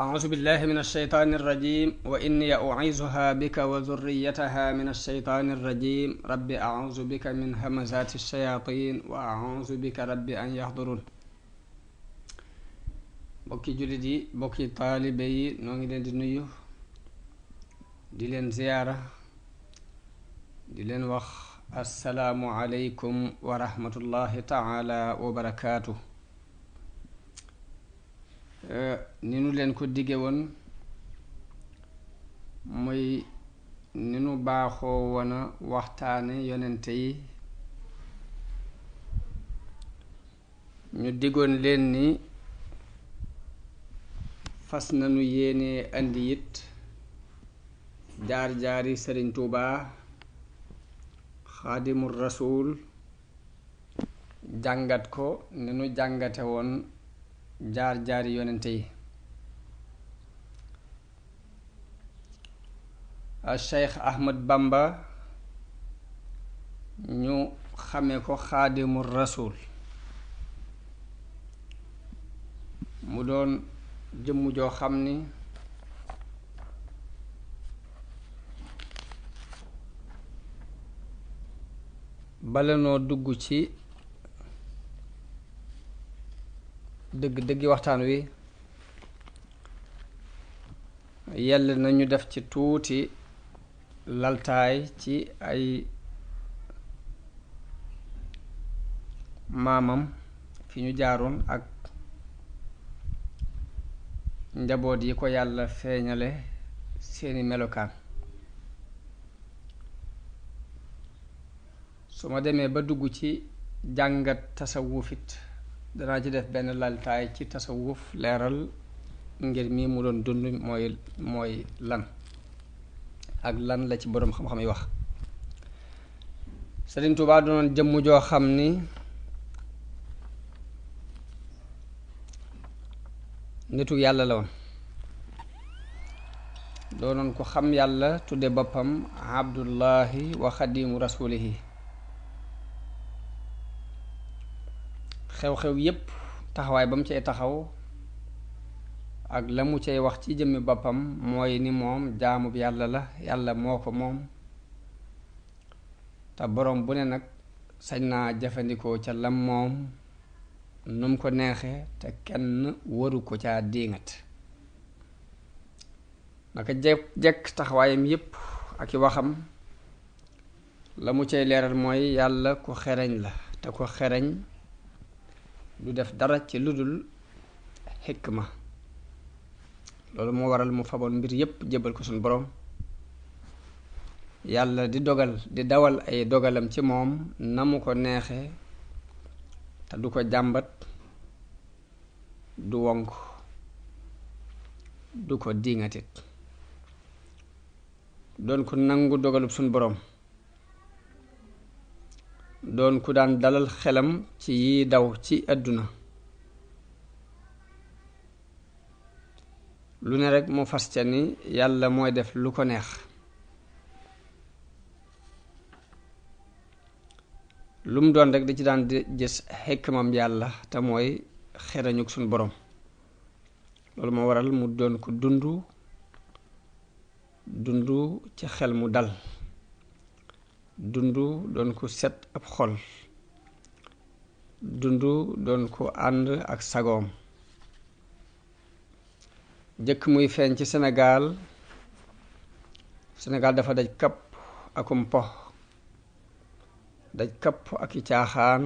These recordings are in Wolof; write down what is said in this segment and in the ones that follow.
أعوذ بالله من الشيطان الرجيم وإني أعيذها بك وذريتها من الشيطان الرجيم رب أعوذ بك من همزات الشياطين وأعوذ بك رب أن يحضرون bokki jullit yi bokki taalibe yi noo ngi leen di nuyu di leen ziyaara di leen wax assalaamu aleykum wa rahmatullahi taala wa barakaatu. ni nu leen ko digge woon muy ni nu baaxoo woona waxtaane yonente yi ñu diggoon leen ni fas nanu yéene andi it jaar-jaari Sëriñ Tuubaa xaadimul rasuul jàngat ko ni nu jàngate woon jaar-jaari yonente yi. Cheikh Ahmad Bamba ñu xame ko xaadimul rasuul mu doon jëmm joo xam ni bala noo dugg ci dëgg-dëggi waxtaan wi yell nañu def ci tuuti laltaay ci ay maamam fi ñu jaaroon ak njaboot yi ko yàlla feeñale seeni melokaan. su ma demee ba dugg ci jàngat tasawufit danaa ci def benn laltaay ci tasawuf leeral ngir mi mu doon dund mooy lan ak lan la ci boroom xam-xam yi wax. Sëriñ Tuubaa doonoon jëmm joo xam ni nitu yàlla la woon, doonoon ko xam yàlla tudde boppam abdullahi wa xadimu rasulihi. xew-xew yépp taxawaay ba mu cay taxaw ak la mu cay wax ci jëmmi boppam mooy ni moom jaamub yàlla la, yàlla moo ko moom te boroom bu ne nag sañ naa jëfandikoo ca lam moom num ko neexe te kenn waru ko caa diingat. naka jekk taxawaayam yépp ak i waxam la mu cay leeral mooy yàlla ku xereñ la te ku xereñ du def dara ci ludul xikma. loolu moo waral mu faboon mbir yépp jébbal ko suñu boroom, yàlla di dawal ay dogalam ci moom na mu ko neexe te du ko jàmbat, du wonk, du ko diŋatit. doon ku nangu dogalub suñu boroom, doon ku daan dalal xelam ci yi daw ci àdduna. lu ne rekk mu fas ca ni yàlla mooy def lu ko neex. lu mu doon rekk da ci daan di gis xikmam yàlla te mooy xerañuk suñu boroom. loolu moo waral mu doon ko dund ci xel mu dal, dund doon ko set ab xol, dund doon ko ànd ak sagoom. jëkk muy feeñ ci Sénégal dafa daj kapp akum po, daj kapp ak i caaxaan,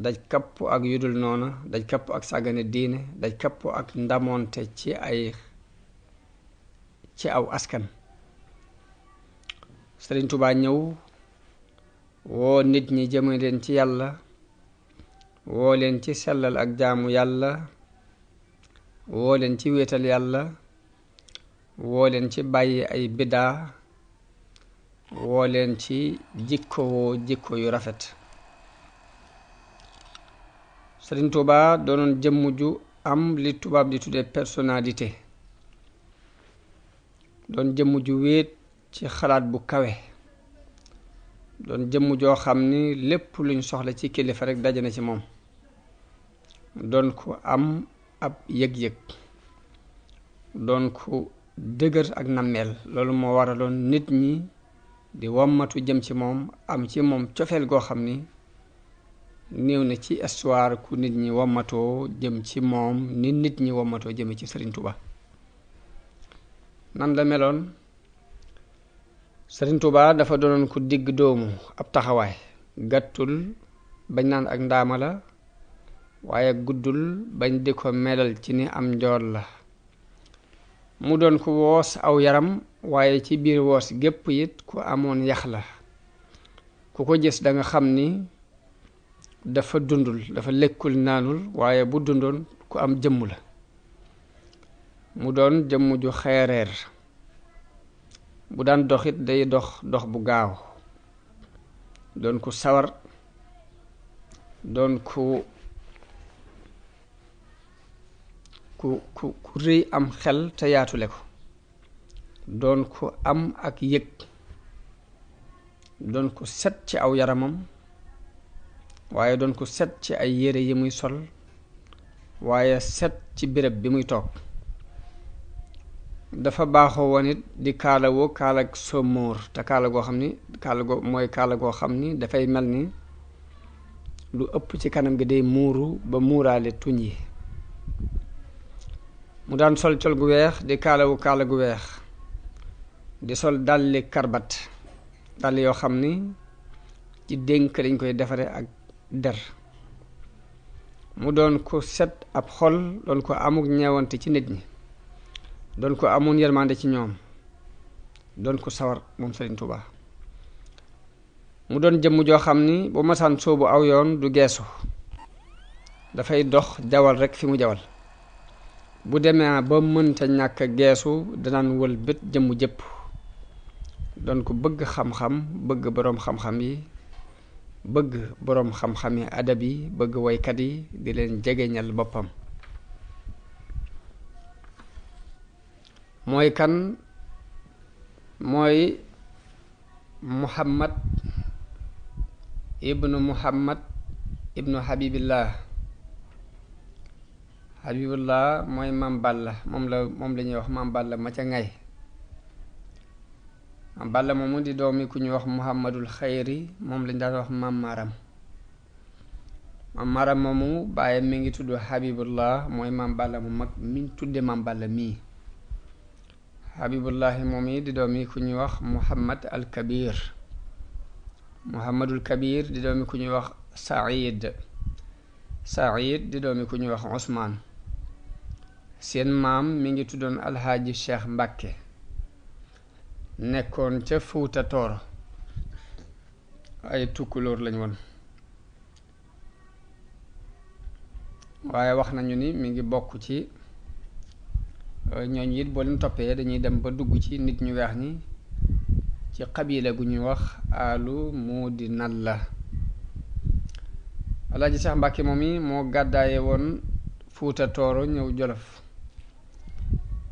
daj kapp ak yudul noona, daj kapp ak sàggane diine, daj kapp ak ndamoonte ci aw askan. Sëriñ Tuubaa ñëw woo nit ñi jëme leen ci yàlla, woo leen ci sellal ak jaamu yàlla, woo leen ci wéetal yàlla, woo leen ci bàyyi ay biddaa, woo leen ci jikko yu rafet. Sëriñ Tuubaa doonoon jëmm ju am li tubaab di tudde personnalité, doon jëmm ju wéet ci xalaat bu kawe, doon jëmm joo xam ni lépp luñ soxla ci kilifa rekk daje na ci moom. doon ko am ab yëg-yëg doon ku dëgër ak nammeel. loolu moo waraloon nit ñi di wommatu jëm ci moom, am ci moom cofeel goo xam ni néew na ci histoire ku nit ñi wommatoo jëm ci moom ni nit ñi wommatoo jëm ci Sëriñ Tuuba. nan la meloon? Sëriñ Tuuba dafa doonoon ku digg doomu ab taxawaay, gàttul bañ naan ak ndaama la, waaye guddul bañ di ko melal ci ni am njool la. mu doon ku woos aw yaram, waaye ci biir woos gépp it ku amoon yax la. ku ko gis danga xam ni dafa dundul, dafa lekkul naanul, waaye bu dundoon ku am jëmm la. mu doon jëmm ju xeereer, bu daan doxit day dox bu gaaw, doon ku sawar, doon ku rëy am xel te yaatule ko, doon ku am ak yëg, doon ku set ci aw yaramam, waaye doon ku set ci ay yére yi muy sol, waaye set ci béréb bi muy toog. dafa baaxoo woon it di kaalawoo kaalag somóor, te kaala goo xam ni kaala goo xam ni dafay mel ni lu ëpp ci kanam gi day muuru ba muuraale tuñ yi. mu daan sol col gu weex, di kaalawu kaala gu weex, di sol dalli karbat, dàll yoo xam ni ci dénk lañ koy defare ak der. mu doon ko set ab xol, doon ko amuk ñeewante ci nit ñi, doon ko amoon yërmande ci ñoom, doon ko sawar moom Sëriñ Tuuba. mu doon jëmm joo xam ni bu masaan soobu aw yoon du geesu, dafay dox jawal rekk fi mu jawal. bu demee ba mënta ñàkk geesu danaan wël bët jëmm jëpp. doon ko bëgg xam-xam, bëgg boroom xam-xam yi, bëgg boroom xam-xam yi adab yi, bëgg woykat yi, di leen jegeñal boppam. mooy kan? mooy Muhammad ibnu Habibullah mooy Maam Balla, moom la ñuy wax Maam Balla ma ca ngay. Maam Balla moomu di doomi ku ñuy wax Muhammadul Xayri, moom lañ daan wax Maam Maram. Maam Maram moomu bàyyi mi ngi tudd Habibullah, mooy Maam Balla mu mag miñ tudde Maam Balla mii. Habibullahi moom yi di doomi ku ñuy wax Muhammadul Kabir di doomi ku ñuy wax Saïd di doomi ku ñuy wax Usmaan. seen maam mi ngi tuddoon Alxaaji Cheikh Mbàkke, nekkoon ca Fuuta Tooro. ay tukkulóor lañ woon, waaye wax nañu ni mi ngi bokk ci ñooñu it boo leen toppee dañuy dem ba dugg ci nit ñu weex ñi, ci xabila gu ñuy wax alu muudi nalla. Alaaji Seex Mbàkke moom yi moo gàddaaye woon Fuuta Tooro ñëw Jolof,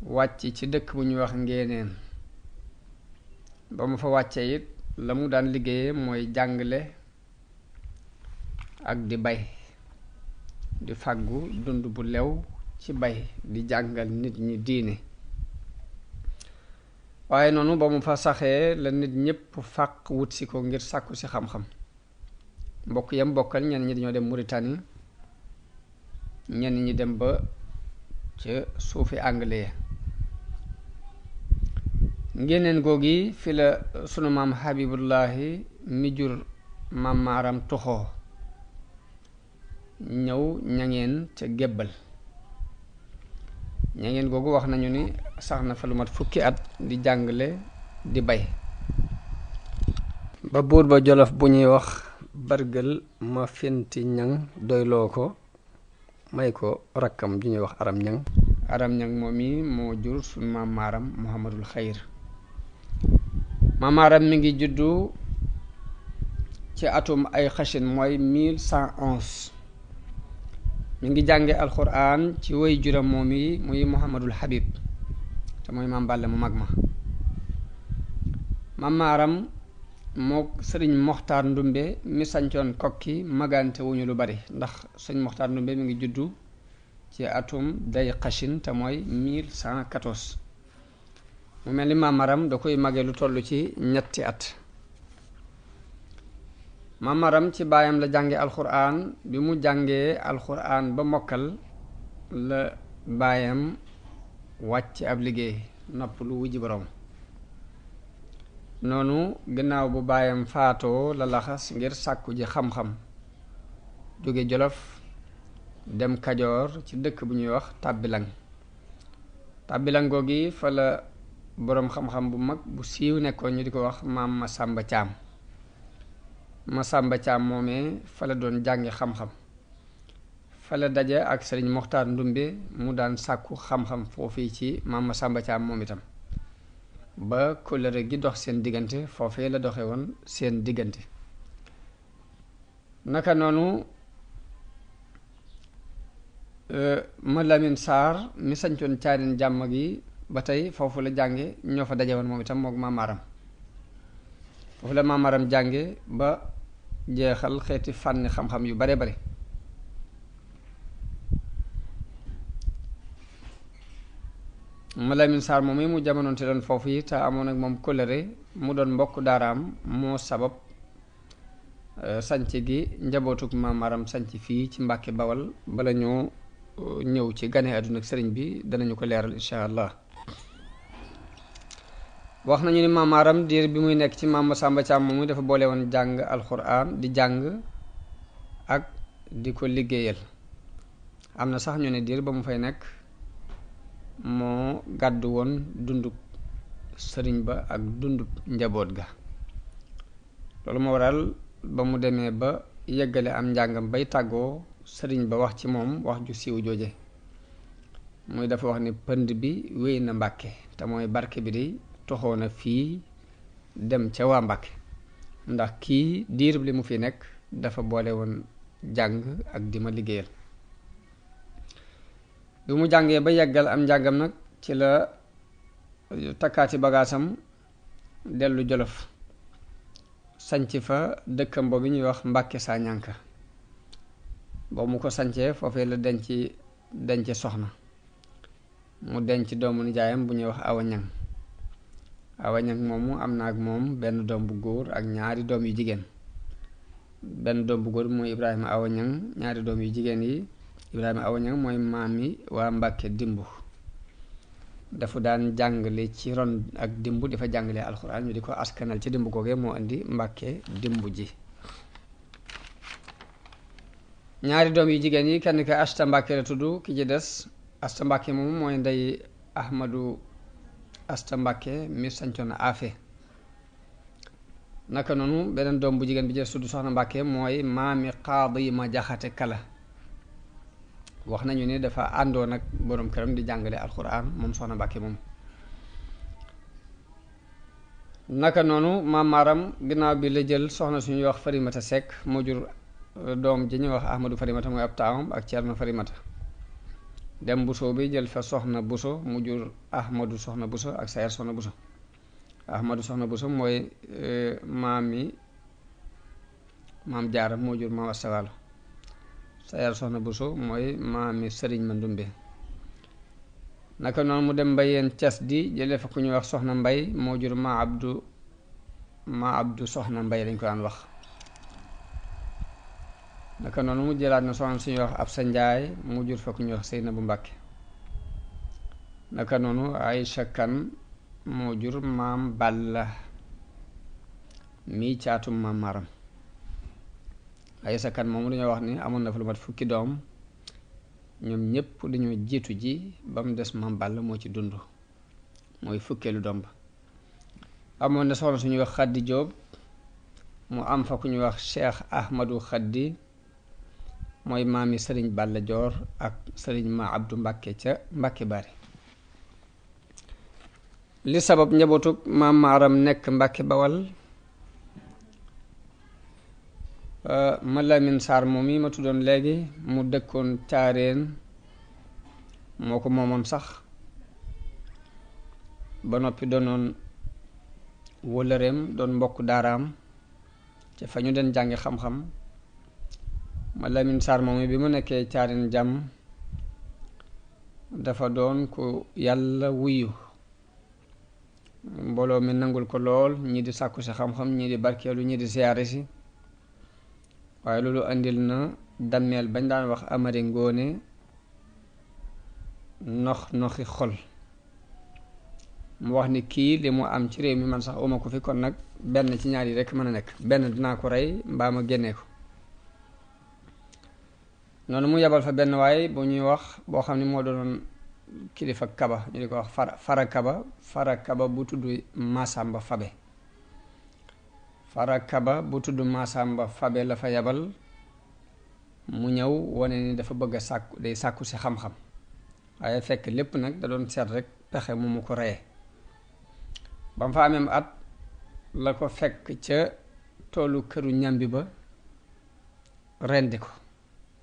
wàcc ci dëkk bu ñuy wax Ngéeneen. ba mu fa wàccee it la mu daan liggéeyee mooy jàngale ak di bay, di fàggu dund bu lew ci bay, di jàngal nit ñi diine. waaye noonu ba mu fa saxee la nit ñépp fàq wut si ko ngir sàkku si xam-xam. mbokk yam bokkal ñenn ñi dañoo dem Mauritanie, ñenn ñi dem ba ca suufi anglais. Ngéeneen googi fi la sunu maam Habibullahi mi jur Maam Maaram tuxoo ñëw ñangeen ca gébbal. ñangeen googu wax nañu ni sax na fa lu mat fukki at di jàngale di bay, ba buur ba Jolof bu ñuy wax Bargël ma fenti ñang doyloo ko, may ko rakkam ju ñuy wax Aram Ñang moom mi moo jur sunu Maam Maaram Muhammadul Xayr. Maam Maaram mi ngi juddu ci atum ay xashin mooy 1111. mi ngi jànge alxuraan ci way juram moom yi muy Muhammadul Habib, te mooy Maam Balla mu mag ma. Maam Maaram mook sëriñ Moxtaar Ndumbe mi sancoon Kokki magante wuñu lu bari, ndax sëriñ Moxtaar Ndumbe mi ngi juddu ci atum day xashin te mooy 1114 mu mel ni Maam Maram da koy mage lu toll ci ñetti at. Maam Maram ci baayam la jànge alxuraan. bi mu jàngee alxuraan ba mokkal la baayam wàcc ab liggéey nopp lu wujji borom. noonu gannaaw bu baayam faatoo la laxas ngir sàkku ji xam-xam jóge Jolof dem Kajoor ci dëkk bu ñuy wax Tàbbilang. Tàbbilang googi fa la boroom xam-xam bu mag bu siiw nekkoon ñu di ko wax maam Masamba Caam. Masamba Caam moomee fa la doon jàngi xam-xam. fa la daje ak Sëriñ Moxtaar Ndumbe mu daan sàkku xam-xam foofii ci maam Masamba Caam moom itam ba kóllëre gi dox seen diggante foofee la doxe woon seen diggante. naka noonu ma Lamin Saar mi sañcoon Caarin jàmm gi ba tey foofu la jànge ñoo fa daje woon moom itam mook Maam Maram. foofu la Maam Maram jànge ba jeexal xeeti fànni xam-xam yu bare bare. ma Lamin Saar moom mu jamonoonte doon foofu yi te amoon ak moom kóllëre mu doon mbokk daaraam moo sabab sanc gi njabootuk Maam Maram sanc fii ci Mbàkke Bawal. bala ñoo ñëw ci gane àdduna ak sëriñ bi danañu ko leeral insha allah. wax nañu ni Maam Maram diir bi muy nekk ci maam Masamba Caam moomu dafa boole woon jàng alxuraan di jàng ak di ko liggéeyal. am na sax ñu ne diir ba mu fay nekk moo gàddu woon dundub sëriñ ba ak dundub njaboot ga. loolu moo waral ba mu demee ba yeggale am njàngam bay tàggoo sëriñ ba wax ci moom wax ju siiw jooje muy dafa wax ni pënd bi wéy na Mbàkke te mooy barke bi di toxoo na fii dem ca waa Mbàkke ndax kii diirub li mu fi nekk dafa boole woon jàng ak di ma liggéeyal. bi mu jàngee ba yeggal am njàngam nag ci la takkaati bagaasam dellu Jolof sanc fa dëkkam boobu ñuy wax Mbàkke Sañanka. boobu mu ko sancee foofee la denc soxna mu denc doomu nijaayam bu ñuy wax Awañang. Awañang moomu am na ak moom benn doom bu góor ak ñaari doom yu jigéen. benn doom bu góor mooy Ibrahima Awañang. ñaari doom yu jigéen yi Ibrahima Awañang mooy maam yi waa Mbàkke Dimbu. dafa daan jàngale ci ron ak Dimbu dafa jàngale alxuraan ñu di ko askanal ci Dimbu googee moo indi Mbàkke Dimbu ji. ñaari doom yu jigéen yi kenn ki Asta Mbàkke la tudd ki ci des Asta Mbàkke moom mooy ndey Ahmadu Asta Mbàkke mi sancoon Afe. naka noonu beneen doom bu jigéen bi jël tudd Soxna Mbàkke mooy maami Qaadi ma Jaxate Kala. wax nañu ni dafa àndoon ak boroom këram di jàngale alxuraan moom Soxna Mbàkke moom. naka noonu Maam Maram ginnaaw bi la jël soxna suñuy wax Farimata Sekk moo jur doom ji ñuy wax Ahmadu Farimata mooy ab taawam ak Ceerno Farimata. dem Buso bi jël fa Soxna Buso mu jur Ahmadu Soxna Buso ak Sayar Soxna Buso. Ahmadu Soxna Buso mooy maam Jaara moo jur Maam Asta Waalo. Sayar Soxna Buso mooy maami Sëriñ Mandumbe. naka noonu mu dem Mbayeen Cas di jëlee fa ku ñuy wax Soxna Mbay moo jur ma Abdu Soxna Mbay lañ ko daan wax. naka noonu mu jëlaat na soxna suñuy wax Absa Njaay mu jur fa ku ñuy wax Seynabu Mbàkke. naka noonu Aysa Kan moo jur maam Balla mii caatum Maam Maram. Aysa Kan moomu dañoo wax ni amoon na fa lu mat fukki doom ñoom ñépp dañoo jiitu ji ba mu des Maam Balla moo ci dund mooy fukkeelu doom ba. amoon na soxna suñuy wax Xaddi Jóob mu am fa ku ñuy wax Cheikh Ahmadu Xaddi mooy maami Sëriñ Balla Joor ak Sëriñ Ma Abdu Mbàkke ca Mbàkke Bari. li sabab njabootug Maam Maram nekk Mbàkke Bawal ma Lamin Saar moom yi ma tuddoon léegi mu dëkkoon Caareen moo ko moomoon sax ba noppi doonoon wëllëreem doon mbokk daaraam ca fa ñu den jàngi xam-xam. ma Lamin Saar moom bi mu nekkee Caareen jàmm dafa doon ku yàlla wuyu mbooloo mi nangul ko lool ñii di sàkku si xam-xam ñii di barkeelu ñii di siyaare si waaye loolu andil na dammeel bañ daan wax Amari Ngoone noxi xol mu wax ni kii li mu am ci réew mi man sax uma ko fi, kon nag benn ci ñaar yi rekk mën a nekk, benn dinaa ko rey mbaa ma génnee ko. noonu mu yebal fa benn waay bu ñuy wax boo xam ne moo doon kilifa kaba ñu di ko wax fara kaba bu tudd Masamba Fabe. fara kaba bu tudd Masamba Fabe la fa yebal mu ñëw wane ni dafa bëgg a sàkku si xam-xam, waaye fekk lépp nag da doon seet rek pexe mu ko reyee. ba mu fa amee at la ko fekk ca toolu këru ñambi ba rendi ko.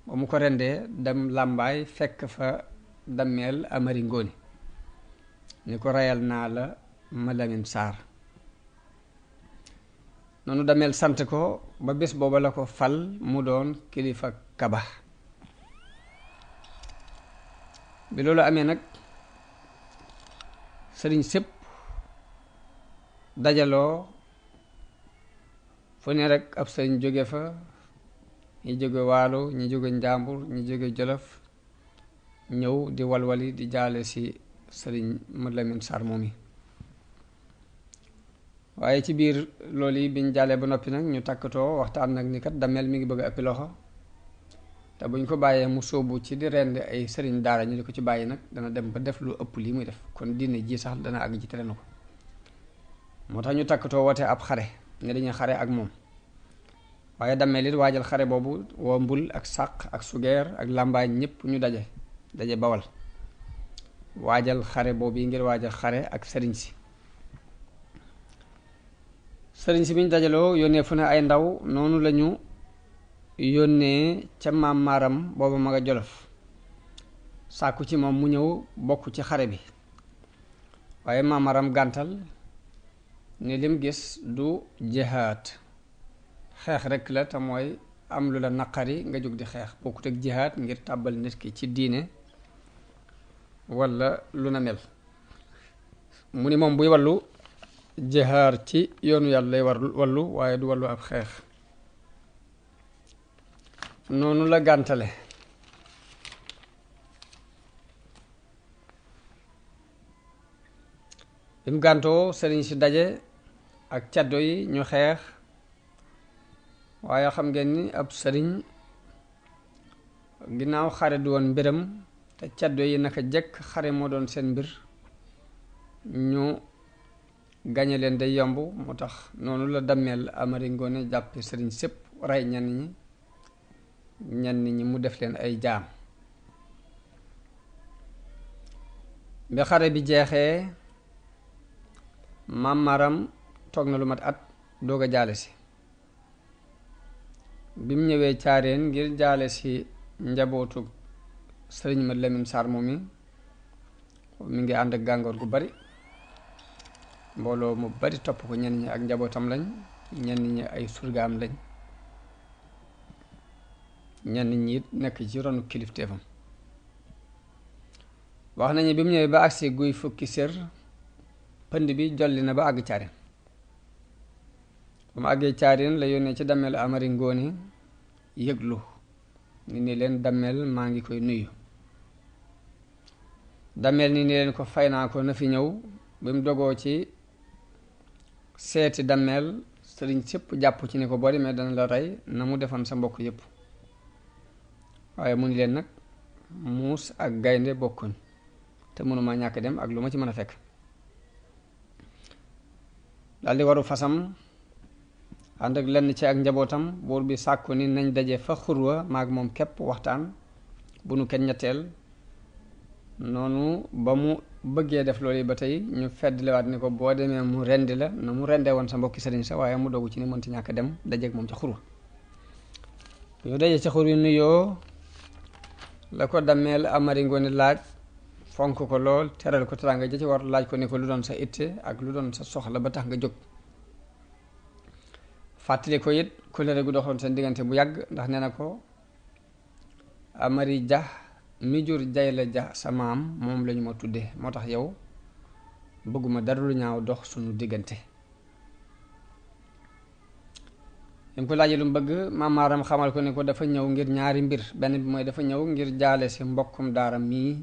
ba mu ko rendee dem làmbaay fekk fa dammeel Amari Ngoone ni ko reyal naa la ma Lamin Saar. noonu dammeel sant ko ba bés booba la ko fal mu doon kilifa kaba. bi loolu amee nag sëriñ sépp dajaloo fu ne rek ab sëriñ jóge fa, ñi jóge Waalo, ñi jóge Njàmbur, ñi jóge Jolof ñëw di walwali di jaale ci sëriñ Mad Lamin Saar moom yi. waaye ci biir loolu yi biñ jaalee ba noppi nag ñu takkatoo waxtaan nag ni kat dammeel mi ngi bëgg a ëppi loxo, te buñ ko bàyyee mu sóobu ci di rend ay sëriñ daara ñu di ko ci bàyyi nag dana dem ba def lu ëpp lii muy def, kon diine ji sax dana àgg ci tere na ko. moo tax ñu takkatoo woote ab xare ne dañuy xare ak moom. waaye dammeel it waajal xare boobu woo mbul ak sàq ak sugeer ak làmbaay ñépp ñu daje Bawal waajal xare boobu yi ngir waajal xare ak sëriñ si. sëriñ si bi ñu dajaloo yónnee fu ne ay ndaw, noonu lañu yónnee ca maam maaram booba ma nga Jolof sàkku ci moom mu ñëw bokk ci xare bi. waaye maam maaram gàntal ne lim gis du jihaad, xeex rekk la, te mooy am lu la naqari nga jóg di xeex, bokkut ak jihaad ngir tàbbal nit ki ci diine walla lu na mel. mu ni moom buy wallu jihaar ci yoonu yàlla lay wallu waaye du wallu ab xeex. noonu la gàntale. bi mu gàntoo sëriñ si daje ak caddo yi ñu xeex, waaye xam ngeen ni ab sëriñ ginnaaw xare du woon mbiram, te caddo yi naka jekk xare moo doon seen mbir, ñu gañe leen day yomb. moo tax noonu la dammeel Amari Ngoone jàppe sëriñ sépp rey ñenn ñi mu def leen ay jaam. bi xare bi jeexee maam Maram toog na lu mat at doog a jaale si. bi mu ñëwee caareen ngir jaale si njabootu sëriñ Mad Lamin Saar moom mi ngi ànd ak gàngoor gu bari, mbooloo mu bari topp ko, ñenn ñi ak njabootam lañ, ñenn ñi ay surgaam lañ, ñenn ñi it nekk ci ronu kilifteefam. wax nañu bi mu ñëwee ba agsi guy fukki sér, pënd bi jolli na ba àgg caareen. bu mu àggee caareen la yónnee ci dammeel Amari Ngoone yëglu ni leen dammeel maa ngi koy nuyu. dammeel ni leen ko fay naa ko na fi ñëw. bi mu dogoo ci seeti dammeel, sëriñ sépp jàpp ci ni ko boo demee dana la rey na mu defoon sa mbokk yépp. waaye mu ni leen nag muus ak gaynde bokkuñ, te mënuma ñàkk dem ak lu ma ci mën a fekk. daldi waru fasam ànd ak lenn ci ak njabootam. buur bi sàkku ni nañ daje fa xurwa maag moom képp waxtaan, bu nu kenn ñetteel. noonu ba mu bëggee def loolu yi ba tey ñu feddliwaat ni ko boo demee mu rendi la na mu rendee woon sa mbokki sëriñ sa, waaye mu dogu ci ni mënti ñàkk dem dajeeg moom ca xurwa. ñu daje ca xur yu nuyoo la ko dammeel Amari Ngoone laaj, fonk ko lool, teral ko teraanga ja ci war, laaj ko ni ko lu doon sa itte ak lu doon sa soxla ba tax nga jóg. fàttali ko it kóllëre gu doxoon seen diggante bu yàgg, ndax nee na ko Amari Ja mi jur Jayla Ja sa maam moom lañu ma tudde moo tax yow bëgguma dara lu ñaaw dox sunu diggante. bi mu ko laajee lu mu bëgg maam Maaram xamal ko ne ko dafa ñëw ngir ñaari mbir, benn bi mooy dafa ñëw ngir jaale si mbokkum daara mii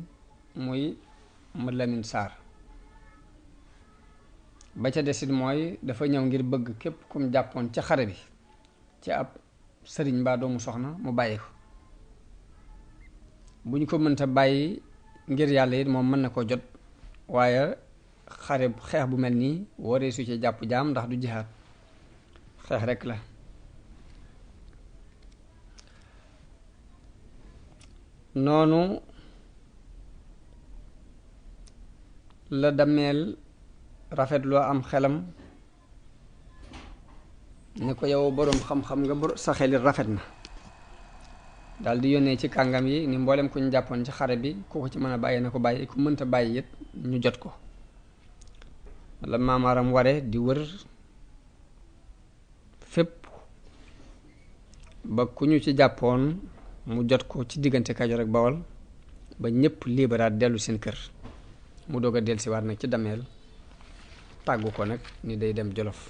muy Mad Lamin Saar, ba ca desit mooy dafa ñëw ngir bëgg képp kum jàppoon ca xare bi ci ab sëriñ mbaa doomu soxna mu bàyyi ko, bu ñu ko mënta bàyyi ngir yàlla it moom mën na ko jot, waaye xeex bu mel nii waree su ci jàpp jaam ndax du jihaad, xeex rekk la. noonu la Dameel rafetloo am xelam ne ko yow boroom xam-xam nga sa xelit rafet na, daal di yónnee ci kàngam yi ni mboolem ku ñu jàppoon ci xare bi ku ko ci mën a bàyyi na ko bàyyi, ku mënta bàyyi it ñu jot ko. la Maam Maaram ware di wër fépp ba ku ñu ci jàppoon mu jot ko ci diggante Kajoor ak Bawol ba ñépp liberaat dellu seen kër, mu doog a dellusiwaat nag ci Dameel tàggu ko nag ni day dem Jolof.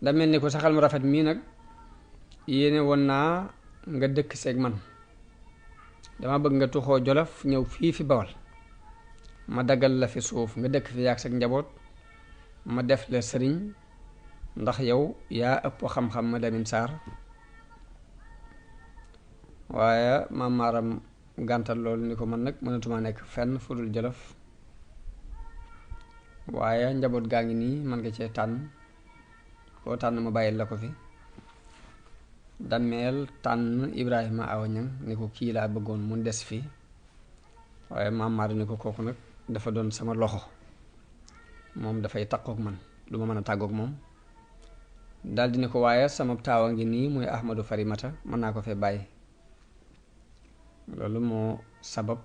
Dameel ni ko sa xel mu rafet mii nag yéene woon naa nga dëkk seeg man, dama bëgg nga tuxoo Jolof ñëw fii fi Bawol, ma daggal la fi suuf nga dëkk fi yaag sag njaboot, ma def la sëriñ ndax yow yaa ëpp xam-xam ma Lamin Saar. waaye Maam Maaram gàntal loolu ni ko man nag mënatuma nekk fenn fu dul Jolof, waaye njaboot gaa ngi nii man nga cee tànn, koo tànn ma bàyyil la ko fi. Dameel tànn Ibrahima Awa Ñaŋ ni ko kii laa bëggoon mu des fi, waaye Maam Maaram ni ko kooku nag dafa doon sama loxo, moom dafay takkook man lu ma mën a tàggook moom. daldi ni ko waaye sama taawa ngi nii muy Ahmadu Farimata mën naa ko fee bàyyi. loolu moo sabab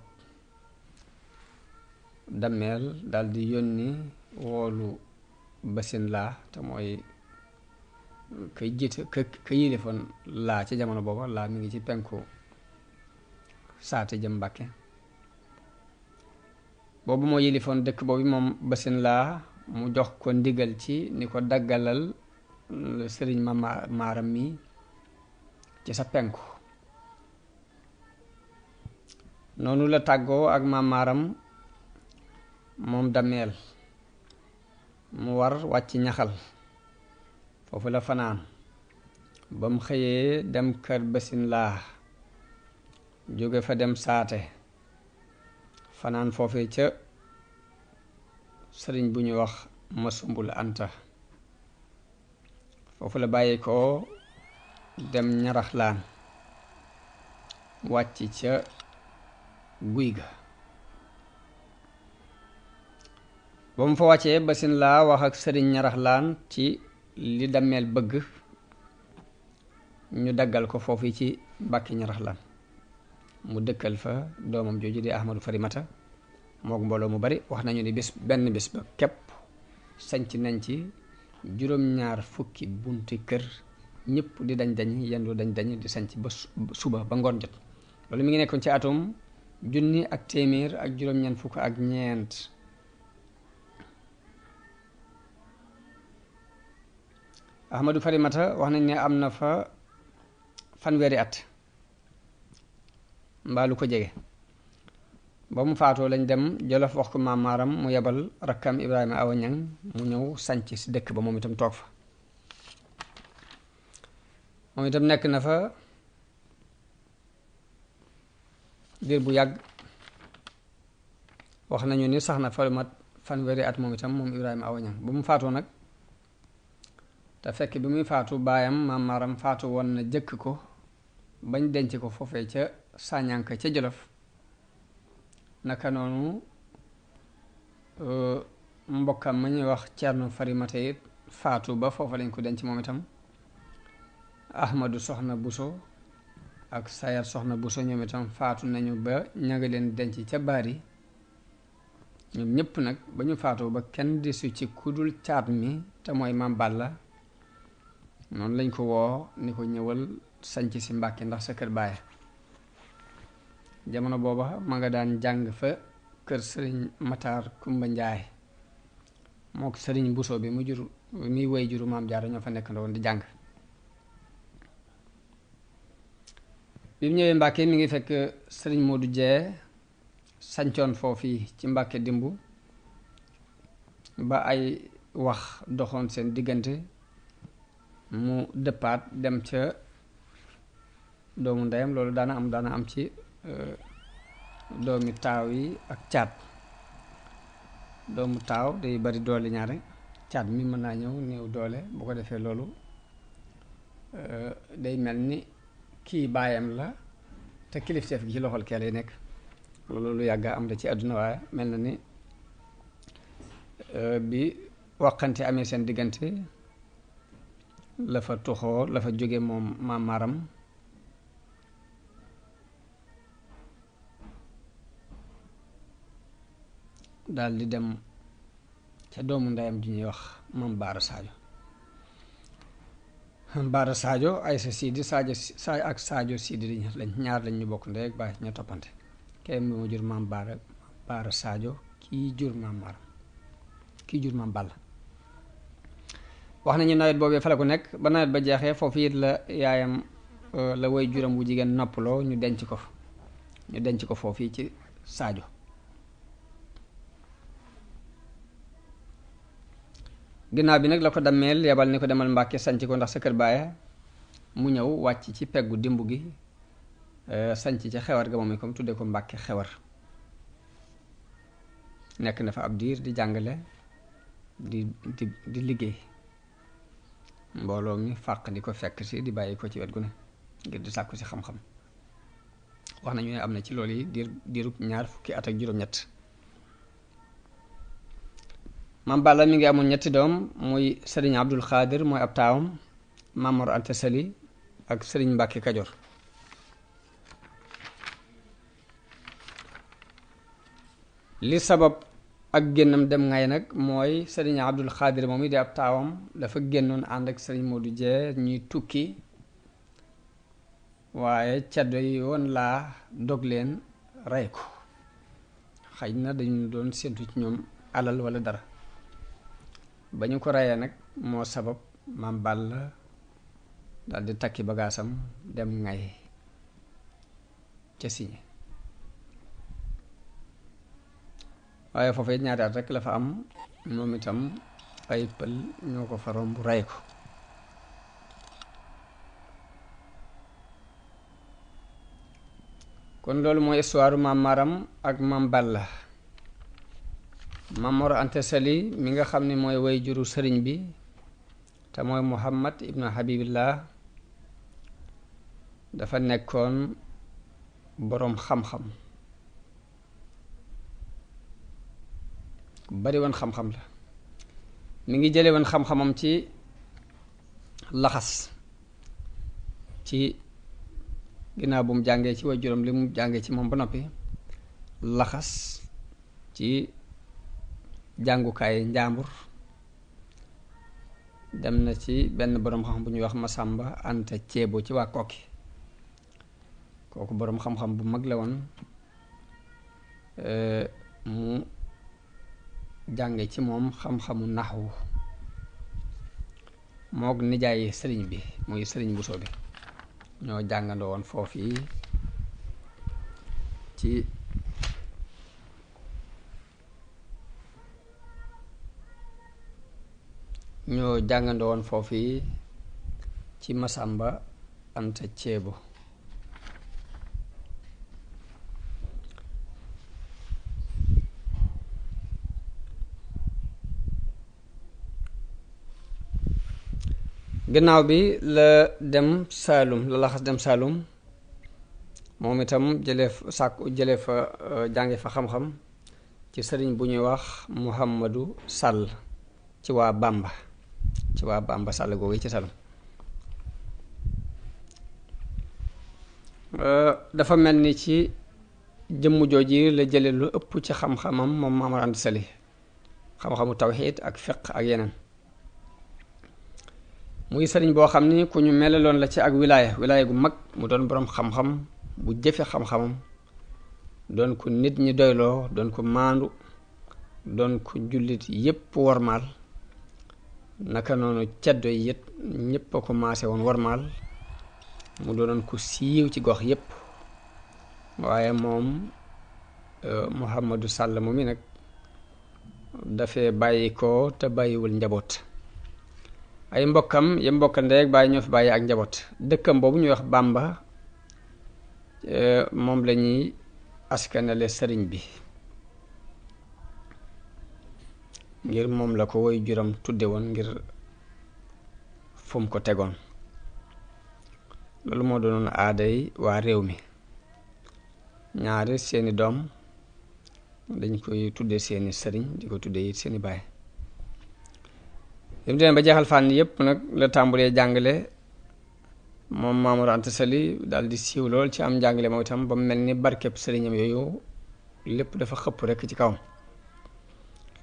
Dameel daldi yónni woolu Basin Laa te mooy kay jiite ka yilifoon Laa ci jamono booba. Laa mi ngi ci penku saate jëm Mbàkke, boobu moo yilifoon dëkk boobu moom Basin Laa, mu jox ko ndigal ci ni ko daggalal sëriñ Maam Maaram mi ci sa penku. noonu la tàggoo ak Maam Maaram moom Dameel, mu war wàcc ñaxal, foofu la fanaan ba mu xëyee dem kër Basin Laa, jóge fa dem saate, fanaan foofee ca sëriñ bu ñuy wax Masumbul Anta. foofu la bàyyi ko dem Ñaraxlaan, wàcc ca guy ga. ba mu fa wàccee Basin Laa wax ak sëriñ Ñaraxlaan ci li Dameel bëgg ñu daggal ko foofu ci Mbàkke Ñaraxlaan, mu dëkkal fa doomam jooju di Ahmadu Farimata mook mbooloo mu bari. wax nañu ni benn bis ba képp sanc nañ ci juróom-ñaar fukki bunti kër, ñëpp di dañ yendu dañ di sanc ba suba ba ngoon jot. loolu mi ngi nekkoon ci atum 1924. Ahmadu Farimata wax nañ ne am na fa fanweeri at mbaa lu ko jege. ba mu faatoo lañ dem Jolof wax ko Maam Maaram, mu yebal rakkam Ibrahima Awa Ñaŋ mu ñëw sanc si dëkk ba moom itam toog fa. moom itam nekk na fa diir bu yàgg, wax nañu ni sax na fa lu mat fanweeri at moom itam moom Ibrahima Awa Ñaŋ. ba mu faatoo nag te fekk bi muy faatu baayam Maam Maaram faatu woon na jëkk ko bañ denc ko foofee ca Sañanka ca Jolof. naka noonu mbokkam ma ñuy wax Cerno Farimata it faatu ba foofa lañ ko denc moom itam. Ahmadu Soxna Buso ak Sayar Soxna Buso ñoom itam faatu nañu ba ña nga leen denc ca Baari. ñoom ñëpp nag ba ñu faatu ba kenn desu ci kudul caat mi te mooy Maam Balla noonu lañ ko woo ni ko ñëwal sanc si Mbàkke ndax sa kër baay. jamono booba ma nga daan jàng fa kër sëriñ Matar Kumba Njaay moo ko sëriñ Buso bi mu jur muy woy juru maam Jaara ñoo fa nekk ndoon di jàng. bi mu ñëwee Mbàkke mi ngi fekk sëriñ Moodu Jee sancoon foofii ci Mbàkke dimbu ba ay wax doxoon seen diggante mu dëppaat dem ca doomu ndeyam. loolu daana am ci doomi taaw yi ak caat. doomu taaw day bari doole ñaare, caat mi mën naa ñëw néew doole. bu ko defee loolu day mel ni kii baayam la te kilifteef gi ci loxol kee lay nekk. loolu lu yàgga am da ci àdduna, waaye mel na ni bi waxante amee seen diggante la fa tuxoo la fa jóge moom maam Maram daal di dem ca doomu ndeyam ju ñuy wax maam Baara Sadio. Baara Sadio ay sa Sidi Sadio ak Sadio Sidi lañ ñaar lañ ñu bokk ndey ak baay ña toppante. kay moo jur maam Baara Sadio, kii jur maam Maram, kii jur maam Balla. wax nañu nawet boobee fa la ko nekk ba nawet ba jeexee foofu it la yaayam la way juram wu jigéen noppaloo ñu denc ko foofu ci Sadio. ginnaaw bi nag la ko dammeel yebal ni ko demal Mbàkke sanc ko ndax sa kër baaya. mu ñëw wàcc ci peggu dimb gi sanc ci xewar ga moom itam tudde ko Mbàkke xewar. nekk na fa ab diir di jàngale di liggéey. mbooloo mi fàq di ko fekk si di bàyyi ko ci wet gu ne ngir di sàkku si xam-xam. wax nañu ne am na ci loolu yi diirub 20 fukki at ak juróom-ñett. Maam Balla mi ngi amoon ñetti doom muy sëriñ Abdul Xaadir mooy ab taawam, Maam Mor Anta Sali ak sëriñ Mbàkke Kajoor. li sabab ak génnam dem ngay nag mooy sëriñ Abdul Xaadir moom it di ab taawam dafa génnoon ànd ak sëriñ Moodu Jee ñuy tukki, waaye caddo yi woon laa dog leen rey ko. xëy na dañu doon séntu ci ñoom alal wala dara. ba ñu ko reyee nag moo sabab Maam Balla dal di takki bagaasam dem ngay ca Siñe. waaye foofu it ñaari at rek la fa am, moom itam ay pël ñoo ko fa romb rey ko. kon loolu mooy histoire Maam Maram ak Maam Balla. Maam Mor Anta Sali mi nga xam ne mooy way juru sëriñ bi te mooy Muhammad ibnu Habibillah dafa nekkoon boroom xam-xam, bari woon xam-xam la. mi ngi jële woon xam-xamam ci laxas, ci ginnaaw bu mu jàngee ci way juróom li mu jàngee ci moom ba noppi laxas ci jàngukaay njàmbur dem na ci benn boroom xam-xam bu ñuy wax Masamba Anta Ceebo ci waa Kokki. kooku boroom xam-xam bu mag la woon. mu jànge ci moom xam-xamu naxwu mook nijaay sëriñ bi muy sëriñ Buso bi ñoo jàngandoo woon foofii ci Masamba Anta Ceebo. gannaaw bi la dem Saalum la laxas dem Saalum moom itam jële fa jànge fa xam-xam ci sëriñ bu ñuy wax Muhammadu Sàll ci waa Bamba Sàll googu ci Saalum. dafa mel ni ci jëmm jooji la jële lu ëpp ci xam-xamam moom Maam Mor Anta Sali, xam-xamu tawxiid ak fiq ak yeneen. muy sëriñ boo xam ni ku ñu melaloon la ci ak wilaaya gu mag mu doon boroom xam-xam bu jëfe xam-xamam doon ko nit ñi doyloo doon ko maandu doon ko jullit yépp warmaal naka noonu ceddo yi it ñépp a ko maase woon warmaal mu doonoon ko siiw ci gox yépp waaye moom Mouhamadou Sall mu mi nag dafee bàyyi ko te bàyyiwul njaboot ay mbokkam ya mbokka ndey ak bàyyi ñoo fi bàyyi ak njaboot dëkkam boobu ñuy wax Bamba moom la ñuy askanale sëriñ bi ngir moom la ko woy juram tudde woon ngir fu mu ko tegoon loolu moo doonoon aaday waa réew mi ñaari seeni doom dañ koy tudde seeni sëriñ di ko tudde it seeni baay li mu demee ba jeexal fànn yépp nag la tàmbulee jàngale moom Maam Mor Anta Sali daal di siiw lool ci am njàngale moom itam ba mu mel ni barkeb sëriñam yooyu lépp dafa xëpp rekk ci kawam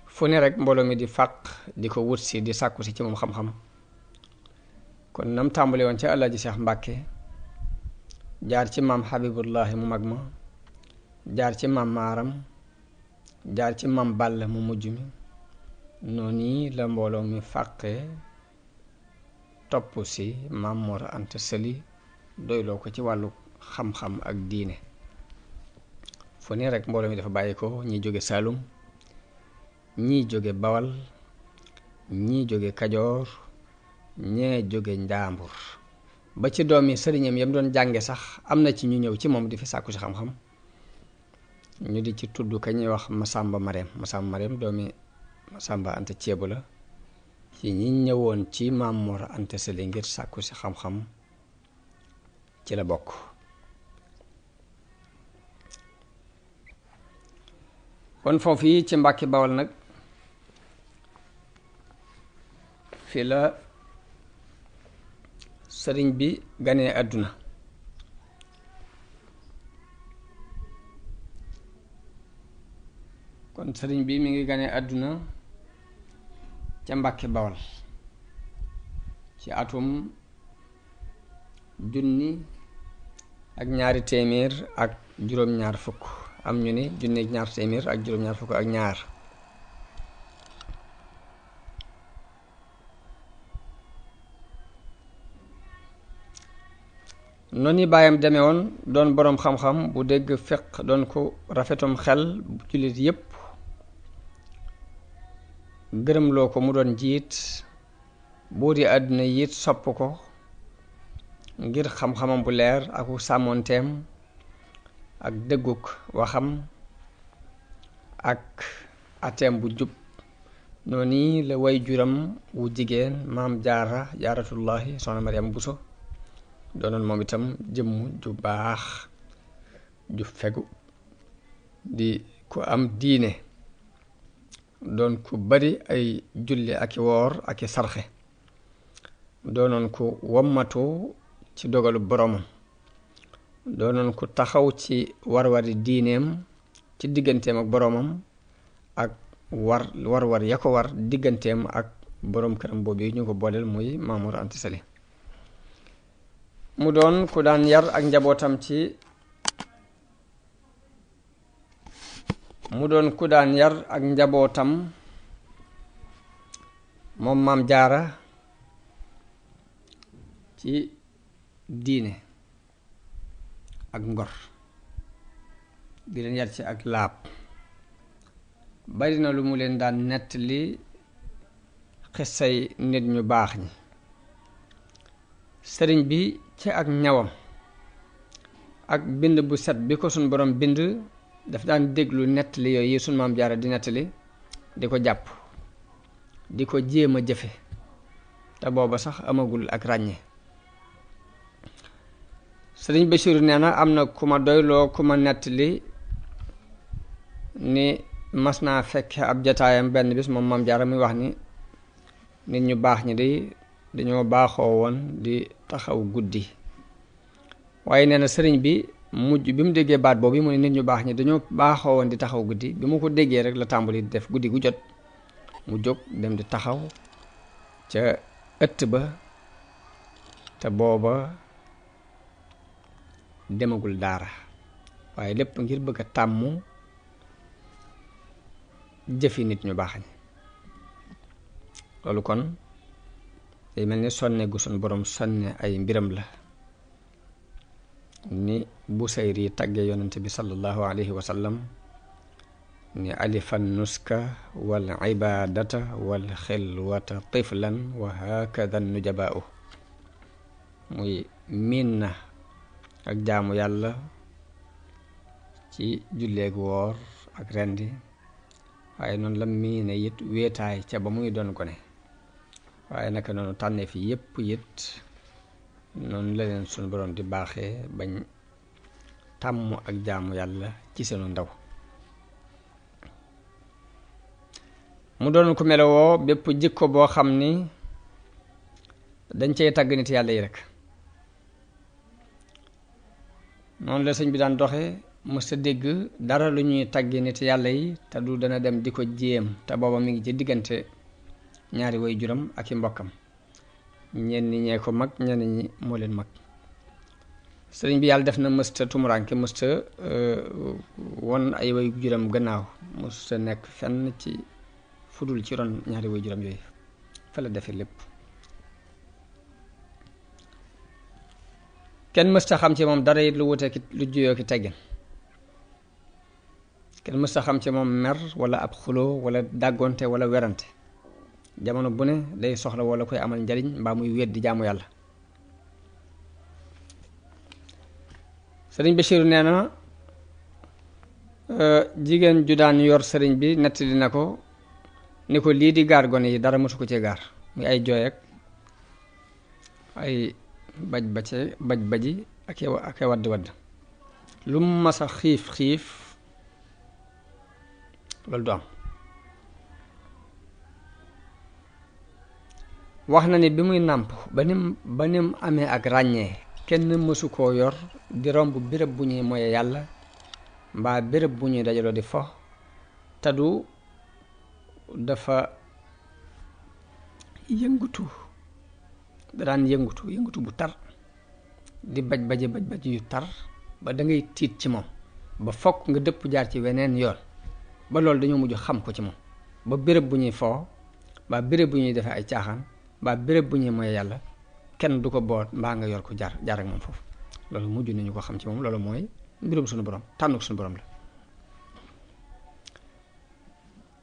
fu ne rek mbooloo mi di fàq di ko wut si di sàkku si ci moom xam-xam kon nam tàmbale woon ca Alaaji Seex Mbàkke jaar ci maam Habibullahi mu mag ma jaar ci maam Maaram jaar ci maam Balla mu mujj mi noonu la mbooloo mi fàqee topp si Maam Mor Anta Sali doyloo ko ci wàllu xam-xam ak diine fu ne rek mbooloo mi dafa bàyyi ko ñii jóge Saalum ñii jóge Bawal ñii jóge Kajoor ñee jóge Njaambur ba ci doom yi sëriñam yam doon jànge sax am na ci ñu ñëw ci moom di fi sàkku si xam-xam ñu di ci tudd ka ñuy wax Masamba Mareem doomi Masamba Anta Ceebu la ci ñi ñëwoon ci Maam Mor Anta Sali ngir sàkku si xam-xam ci la bokk kon foofu yi ci Mbàkke Bawal nag fi la sëriñ bi ganee àdduna kon sëriñ bi mi ngi ganee àdduna ca Mbàkke Bawal ci atum 1222 am ñu ni 1222 noonu baayam demee woon doon boroom xam-xam bu dégg fiq doon ko rafetum xel bu jullit yépp gërëmloo ko mu doon jiit boo di àdduna yit sopp ko ngir xam-xamam bu leer ak sàmmoonteem ak dëgguk waxam ak ateem bu jub noonu la way juram wu jigéen maam jaaratullahi soxna Mariam Buso doonoon moom itam jëmm ju baax ju fegu di ku am diine doon ku bari ay julli ak i woor ak i sarxe doonoon ku wommatu ci dogalu boromam doonoon ku taxaw ci war-wari diineem ci digganteem ak boromam ak war ya ko war digganteem ak borom këram boobu ñu ko booleel muy Maam Mor Anta Sali mu doon ku daan yar ak njabootam moom Maam Jaara ci diine ak ngor di leen yar ci ak laab bari na lu mu leen daan nettali xissay nit ñu baax ñi sëriñ bi ci ak ñawam ak bind bu set bi ko suñ borom bind daf daan déglu nettali yooyu suñ Maam Jaara di nettali di ko jàpp di ko jéem a jëfe te booba sax amagul ak ràññe sëriñ Basiiru nee na am na ku ma doyloo ku ma nettali ni mas naa fekke ab jataayam benn bis moom Maam Jaara muy wax ni nit ñu baax ñi di dañoo baaxoo woon di taxaw guddi waaye nee na sëriñ bi mujj bi mu déggee baat boobu mu ne nit ñu baax ñi dañoo baaxoo woon di taxaw guddi bi mu ko déggee rek la tàmbali di def guddi gu jot mu jóg dem di taxaw ca ëtt ba te booba demagul daara waaye lépp ngir bëgg a tàmm jëfi nit ñu baax ñi. loolu kon day mel ni sonne gu sun borom sonne ay mbiram la, ni Busayri tagge yonent bi sallallahu alayhi wa sallam ni alifan nuska wal ibadata wal xilwata tiflan wa hakada nujabaa'u, muy miin na ak jaamu yàlla ci julleeg woor ak rendi, waaye noonu la miine it wéetaay ca ba muy doon gone, waaye naka noonu tànnee fi yépp it noonu la leen sunu borom di baaxee bañ tàmm ak jaamu yàlla ci seenu ndaw. mu doon ku melowoo bépp jikko boo xam ni dañ cey tàgg nit yàlla yi rek. noonu la sëñ bi daan doxe, mësta dégg dara lu ñuy tàggi nit yàlla yi te du dana dem di ko jéem, te booba mi ngi ci diggante ñaari way juram ak i mbokkam, ñenn ñee ko mag ñenn ñi moo leen mag. sëriñ bi yàlla def na mësta tumuraanke, mësta won ay way juram gannaaw, mësta nekk fenn ci fudul ci ron ñaari way juram yooyu, fa la defe lépp. kenn mësta xam ci moom dara it lu wute ki lu juyoo ki teggin, kenn mësta xam ci moom mer wala ab xuloo wala dàggonte wala werante. jamono bu ne day soxla wala koy amal njariñ mbaa muy wéet di jaamu yàlla. sëriñ Bachir nee na jigéen ju daan yor sëriñ bi nettali na ko ni ko lii di gaar gone yi dara mësu ko ci gaar, muy ay jooy ak ay baj baji ak wadd lu mu masa xiif loolu du am. wax na ni bi muy nàmp ba nim amee ak ràññee kenn mësu koo yor di romb béréb bu ñuy moye yàlla mbaa béréb bu ñuy dajaloo di fo te du dafa yëngutu, daan yëngutu bu tar di baj yu tar ba da ngay tiit ci moom ba fokk nga dëpp jaar ci weneen yoon, ba loolu dañoo mujj xam ko ci moom, ba béréb bu ñuy foo mbaa béréb bu ñuy defee ay caaxaan mbaa béréb bu ñuy moye yàlla kenn du ko boot mbaa nga yor ko jaar ak moom foofu. loolu mujj nañu ko xam ci moom, loolu mooy mbirum suñu borom, tànn ko suñu borom la.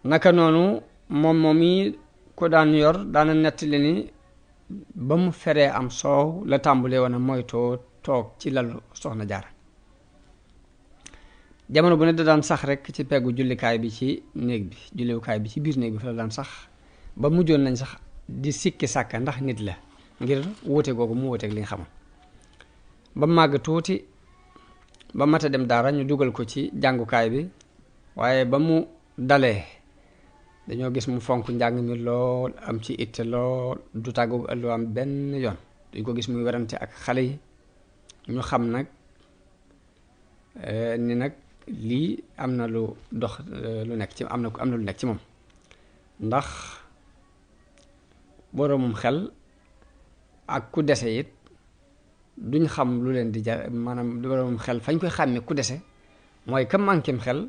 naka noonu moom yi ko daan yor daana nettali ni ba mu feree am soow la tàmbulee woon a moytoo toog ci lalu soxna Jaara. jamono bu ne da daan sax rek ci peggu jullikaay bi ci néeg bi, jullikaay bi ci biir néeg bi fa la daan sax ba mujjoon nañ sax di sikki sàkka ndax nit la, ngir wuute googu mu wuuteeg li nga xamoon. ba màgg tuuti ba mata dem daara ñu dugal ko ci jàngukaay bi, waaye ba mu dalee dañoo gis mu fonk njàng mi lool, am ci itte lool, du tàggu ëllu am benn yoon, duñ ko gis muy werante ak xale yi. ñu xam nag ni nag lii am na lu dox lu nekk ci am na lu nekk ci moom, ndax boroomum xel ak ku dese it duñ xam lu leen di jar, maanaam boroomum xel fañ koy xàmme ku dese mooy ka mànkim xel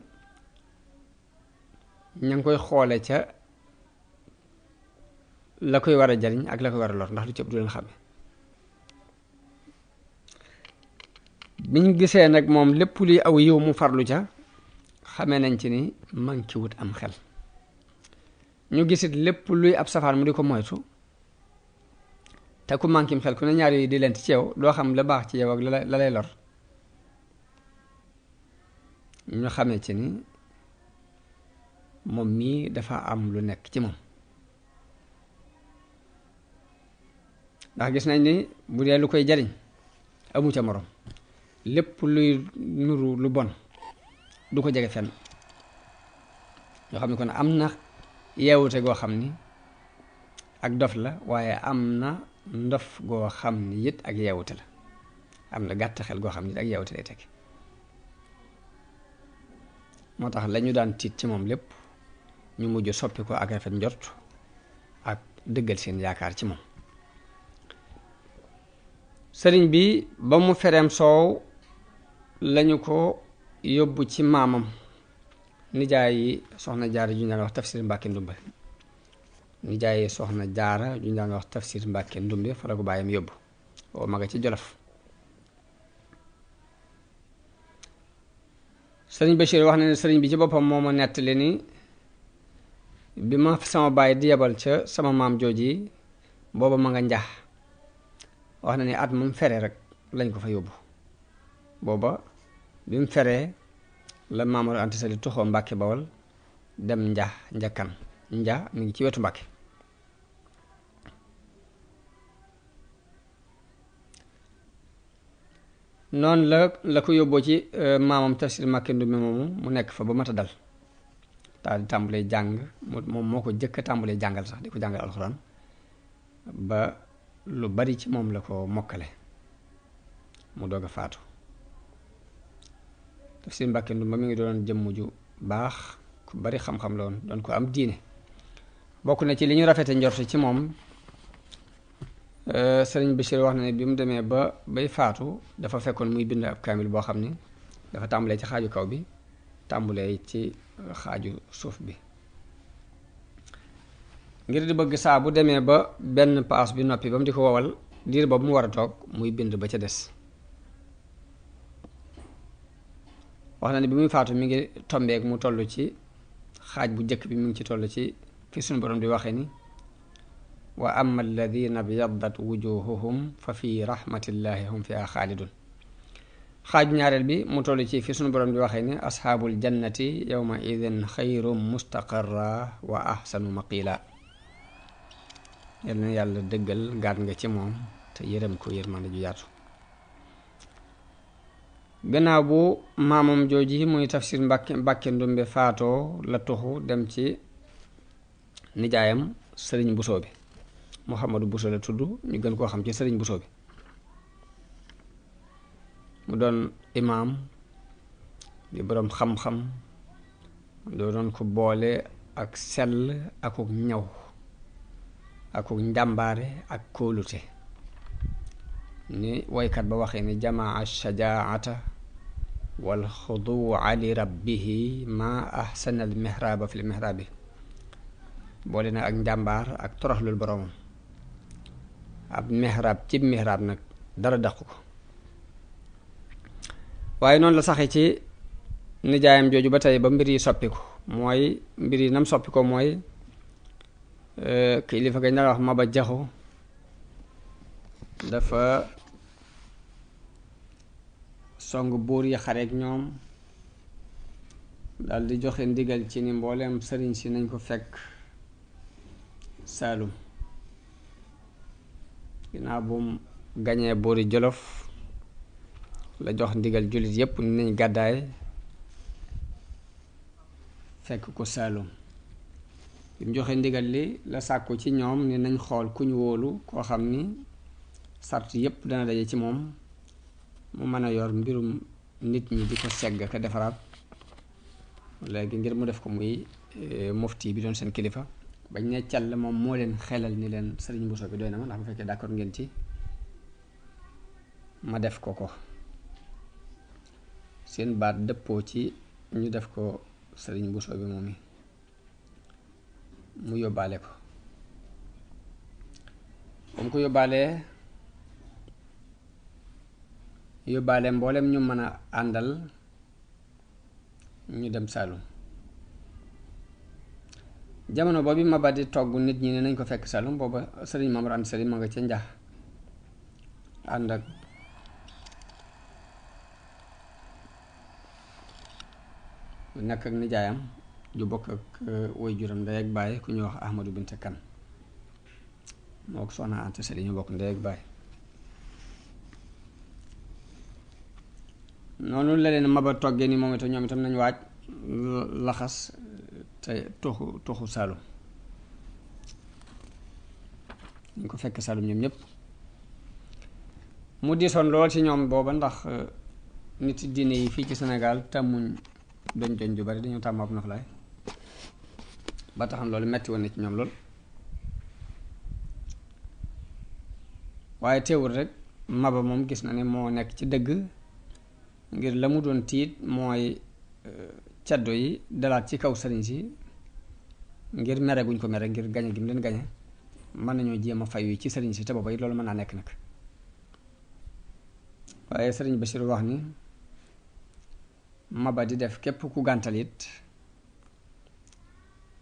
ña ngi koy xoole ca la koy war a jariñ ak la koy war a lor, ndax lu ci ëpp du leen xàmme. biñ gisee nag moom lépp luy aw yiw mu farlu ca, xamee nañ ci ni manki wut am xel. ñu gisit lépp luy ab safaan mu di ko moytu, te ku mankim xel ku ne ñaar yooyu di lent ci yow doo xam la baax ci yow ak la lay lor. ñu xamee ci ni moom mii dafa am lu nekk ci moom, ndax gis nañ ni bu dee lu koy jariñ amu ca morom, lépp luy nuru lu bon du ko jege fenn. ñoo xam ne kon am na yeewute goo xam ni ak dof la, waaye am na ndof goo xam ni it ak yeewute la, am na gàtt xel goo xam ni it ak yeewute lay teg. moo tax lañu daan tiit ci moom lépp ñu mujj soppi ko ak rafet njort ak dëggal seen yaakaar ci moom. sëriñ bi ba mu fereem soow lañu ko yóbbu ci maamam nijaay yi soxna jaara ju ñu daan wax tafsir Mbàkke Ndumbe nijaay yi soxna jaara ju ñu daan wax tafsir Mbàkke Ndumbe fa la ko bàyyam yóbbu oo ma nga ci Jolof sëriñ Bachir wax na ne sëriñ bi ci boppam moo ma nettali ni bi ma sama baay di yebal ca sama maam jooji booba ma nga njax wax na ni at mu fere rek lañ ko fa yóbbu booba bi mu feree la Maam Mor Anta Sali tuxoo Mbàkke Bawol dem njakkan nja mi ngi ci wetu Mbàkke noonu la ko yóbboo ci maamam Tafsir Mbàkke Ndumbe moomu mu nekk fa ba mat a dal daal di tàmbalee jàng moom moo ko jëkk a tàmbalee jàngal sax di ko jàngal alxuraan ba lu bari ci moom la ko mokkale mu doog a faatu Tafsir Mbàkke Ndumbe mi ngi doon jëmm ju baax ku bari xam-xam la woon doon ko am diine bokk na ci li ñu rafete njort ci moom sëriñ Bachir wax na ne bi mu demee bay faatu dafa fekkoon muy bind ab kaamil boo xam ni dafa tàmbalee ci xaaju kaw bi tàmbalee ci xaaju suuf bi ngir di bëgg saa bu demee ba benn paas bi noppi ba mu di ko wowal diir boobu mu war a toog muy bind ba ca des wax na ne bi muy faatu mi ngi tombeek mu toll ci xaaj bu njëkk bi mi ngi ci toll ci fi suñu borom di waxee ni wa amma alladina byaddat wujuhuhum fa fi rahmatillahi hum fiha xaalidun xaaju ñaareel bi mu toll ci fi suñu borom di waxee ni asxaabul jannati yawma idin xayrum mustaqarra wa ahsanu maqila yal na yàlla dëggal gaat nga ci moom te yërëm ko yërmande ju yaatu gannaaw bu maamam jooji muy Tafsir Mbàkke Ndumbe faatoo la tuxu dem ci nijaayam sëriñ Busoo bi Muhammadu Buso la tudd ñu gën koo xam ci sëriñ Buso bi mu doon imaam di boroom xam-xam doo doon ko boole ak sell akuk ñaw akuk njàmbaare ak kóolute ni woykat ba waxee ni jamaa shajaata wal xuduwa li rabbihi ma ahsana al mihraaba fi l mihraabi boole na ak njàmbaar ak toroxlul boroomam ab mihraab ci mihraab nag dara daqu ko waaye noonu la saxe ci nijaayam jooju ba tey ba mbir yi soppiku mooy mbir yi nam soppi ko mooy kilifa gañ daan wax Maba Jaxu dafa song buur yi xareek ñoom dal di joxe ndigal ci ni mbooleem sëriñ si nañ ko fekk Saalum ginnaaw bu mu gañee buuri Jolof la jox ndigal jullit yépp ni nañ gàddaay fekk ko Saalum bi mu joxe ndigal li la sàkku ci ñoom ni nañ xool ku ñu wóolu koo xam ni sart yépp dana daje ci moom mu mën a yor mbirum nit ñi di ko segg ka defaraat léegi ngir mu def ko muy mufti bi doon seen kilifa bañ ne càll moom moo leen xelal ni leen sëriñ Buso bi doy na ma ndax bu fekkee d'accord ngeen ci ma def ko seen baat dëppoo ci ñu def ko sëriñ Buso bi moom mi mu yóbbaale ko mu ko yóbbaale mboolem ñu mën a àndal ñu dem Saalum jamono boobu Maba di togg nit ñi ne nañ ko fekk Saalum booba sëriñ Maam Mor Anta Sali ma nga ca njax ànd ak nekk ak nijaayam ju bokk ak woy juram ndey ak baay ku ñuy wax Ahmadu Binte Kan moo ko soxna Anta Sali ñu bokk ndey ak baay noonu la leen Maba toggee ni moom itam ñoom itam nañ waaj laxas te toxu Saalum ñu ko fekk Saalum ñoom ñépp mu diisoon lool ci ñoom booba ndax nit diine yi fii ci Sénégal tàmmuñ doñ ju bari dañu tàmm ab noflaay ba taxam loolu metti woon na ci ñoom lool waaye teewul rek Maba moom gis na ne moo nekk ci dëgg ngir la mu doon tiit mooy caddo yi dalaat ci kaw sëriñ si ngir mere guñ ko mere ngir gañe gi mu leen gañe mën nañoo jéem a fayu ci sëriñ si te booba it loolu mën naa nekk nag. waaye sëriñ Bachir wax ni Maba di def képp ku gàntal it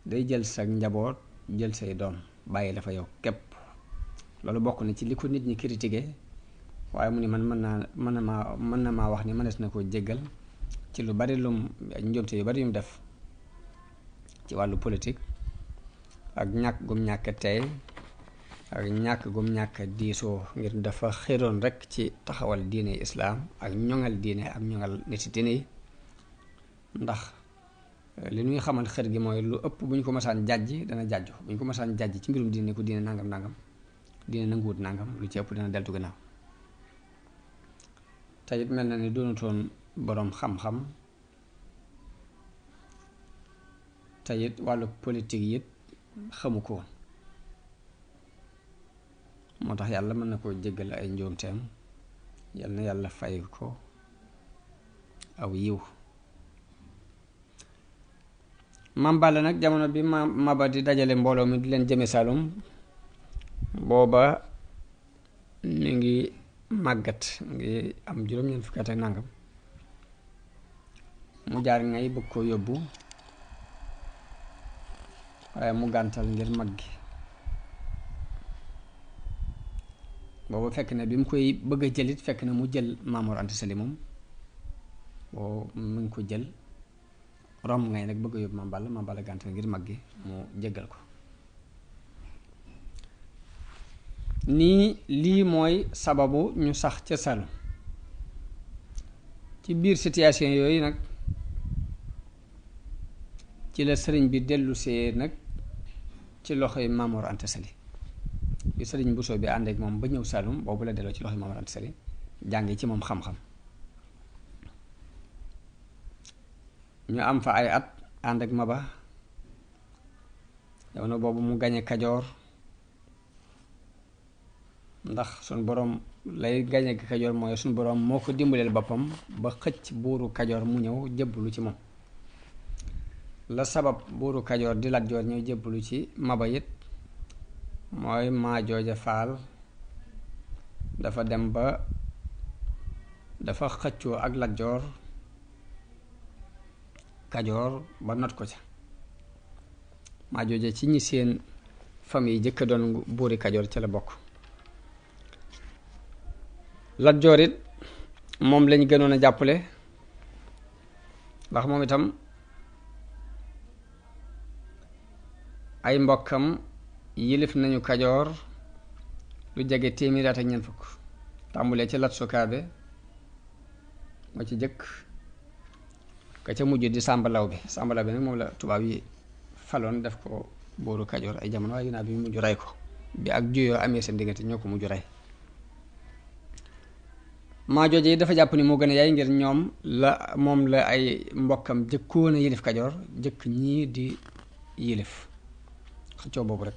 day jël sa njaboot jël say doom bàyyi la fa yow képp. loolu bokk na ci li ko nit ñi critiqué waaye mu ni man mën na maa wax ni mënees na koo jéggal ci lu bari lum njuumte yu bari yum def ci wàllu politique ak ñàkk gum ñàkk tey ak ñàkk gum ñàkk diisoo ngir dafa xéroon rekk ci taxawal diine islaam ak ñoŋal diine ak ñoŋal niti diine yi. ndax li ñuy xamal xër gi mooy lu ëpp bu ñu ko masaan jàjji dana jàjju bu ñu ko masaan jàjji ci mbirum diine ko diine nangam nangam diine nanguwut nangam lu ci ëpp dana deltu gannaaw. te it mel na ni doonutoon boroom xam-xam te it wàllu politique it xamu ko woon moo tax yàlla mën na koo jéggal ay njuumteem yal na yàlla fay ko aw yiw. Maam Balla nag jamono bi Maba di dajale mbooloo mi di leen jëme Saalum booba mi ngi màggat ngi am juróom-ñeent fukki at ak nàngam mu jaar ngay bëgg koo yóbbu waaye mu gàntal ngir mag gi. booba fekk na bi mu koy bëgg a jëlit fekk na mu jël Maam Mor Anta Sali moom boo mu ngi ko jël romb ngay nag bëgg a yóbbu Maam Balla gàntal ngir mag gi mu jéggal ko. nii lii mooy sababu ñu sax ca Saalum. ci biir situation yooyu nag ci la sëriñ bi dellusee nag ci loxoy Maam Mor Anta Sali bi sëriñ Bousso bi ànd ak moom ba ñëw Saalum boobu la delloo ci loxoy Maam Mor Anta Sali jàngi ci moom xam-xam. ñu am fa ay at ànd ak Maba jamono boobu mu gañe Kajoor ndax suñ boroom lay gañe Kajoor mooy suñ boroom moo ko dimbaleel boppam ba xëcc buuru Kajoor mu ñëw jébbalu ci moom. la sabab buuru Kajoor di Lat Joor ñëw jébbalu ci Maba it mooy Maajooja Faal dafa dem ba dafa xëccoo ak Lat Joor Kajoor ba not ko ca. Maajooja ci ñi seen famille jëkk doon buuri Kajoor ca la bokk. Lat Joor it moom lañ gënoon a jàppale ndax moom itam ay mbokkam yilif nañu Kajoor lu jege téeméeri at ak ñeent fukk tàmbulee ci Lat Sukaabe moo ci jëkk ka ca mujj di Sàmba Lawbe nag moom la tubaab yi faloon def ko buuru Kajoor ay jamono waaye ginnaaw bi mujj rey ko bi ak juyoo amee seen diggante ñoo ko mujj rey. Maajooja yi dafa jàpp ni moo gën a yaay ngir moom la ay mbokkam jëkkoon a yilif Kajoor jëkk ñii di yilif xëccoo boobu rek.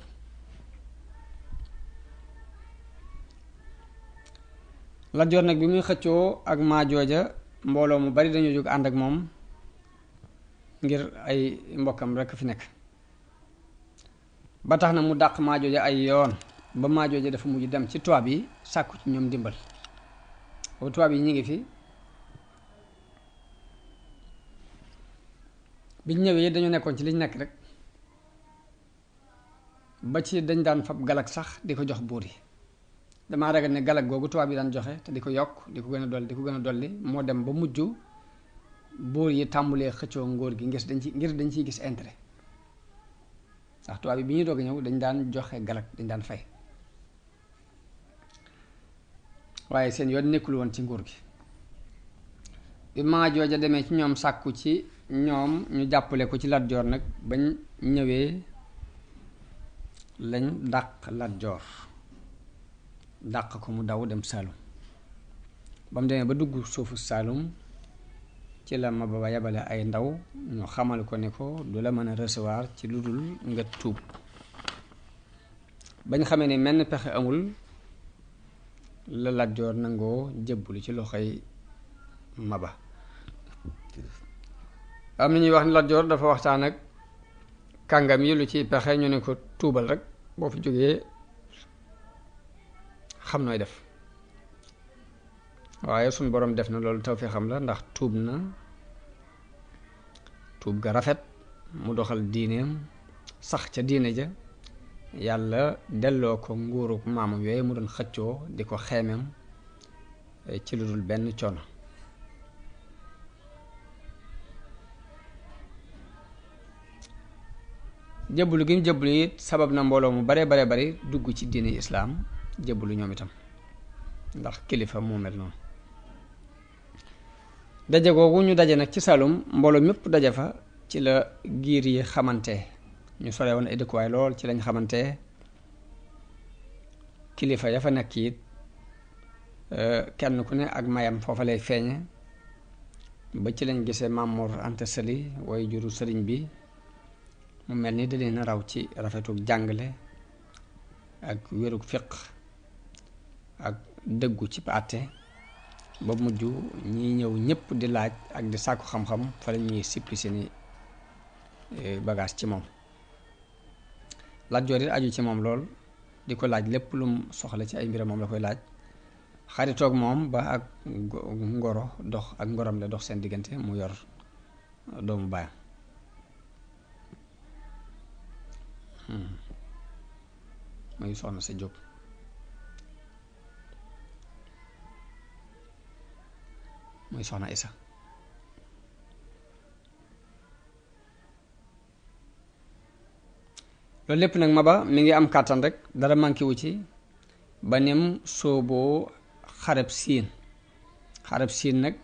Lat Joor nag bi muy xëccoo ak Maajooja mbooloo mu bari dañoo jóg ànd ak moom ngir ay mbokkam rek fi nekk ba tax na mu dàq Maajooja ay yoon ba Maajooja dafa mujj dem ci tubaab yi sàkku ci ñoom dimbal. boobu tubaab yi ñu ngi fi biñ ñëwee dañu nekkoon ci liñ nekk rek ba ci dañ daan fab galak sax di ko jox buur yi. damaa ragal ne galak googu tubaab yi daan joxe te di ko yokk di ko gën a dolli moo dem ba mujj buur yi tàmbulee xëccoo ngóor gi ngir dañ ciy gis intérêt ndax tubaab yi bi ñuy doog a ñëw dañ daan joxe galak dañ daan fay waaye seen yoon nekkul woon ci nguur gi. bi Maajooja demee ci ñoom sàkku ci ñoom ñu jàppale ko ci Lat Joor nag bañ ñëwee lañ dàq Lat Joor dàq ko mu daw dem Saalum ba mu demee ba dugg suufu Saalum ci la Maba ba yabale ay ndaw ñu xamal ko ne ko du la mën a recevoir ci lu dul nga tuub bañ xamee ne menn pexe amul la Lat Joor nangoo jébbalu ci loxoy Maba. am na ñuy wax ni Lat Joor dafa waxtaan ak kàngam yi lu ci pexe ñu ne ko tuubal rek boo fi jógee xam nooy def, waaye suñ boroom def na loolu tawfeex xam la ndax tuub na tuub ga rafet, mu doxal diineem sax ca diine ja, yàlla delloo ko nguuruk maamam yooyu mu doon xëccoo di ko xeemem ci lu dul benn coono. jébbalu gi mu jébbalu it sabab na mbooloo mu bare bari dugg ci diine islaam jébbalu ñoom itam, ndax kilifa moo mel noonu. daje googu ñu daje nag ci Saalum mbooloo mépp daje fa ci la giir yi xamante, ñu sore woon ay dëkkuwaay lool ci lañ xamante. kilifa ya fa nekk it kenn ku ne ak mayam foofa lay feeñe, ba ci lañ gisee Maam Mor Anta Sali way juru sëriñ bi, mu mel ni da leen raw ci rafetuk jàngale ak wérug fiq ak dëggu ci àtte, ba mujj ñi ñëw ñépp di laaj ak di sàkku xam-xam fa la ñuy sippi seeni bagage ci moom. Lat Joor it aju ci moom lool, di ko laaj lépp lum soxla ci ay mbiram moom la koy laaj, xaritoog moom ba ak ngoro dox ak ngoram la dox seen diggante, mu yor doomu baayam. muy soxna sa Jóob. muy soxna Isa. loolu lépp nag Maba mi ngi am kàttan rek, dara manqué wu ci, ba nim sooboo xareb siin nag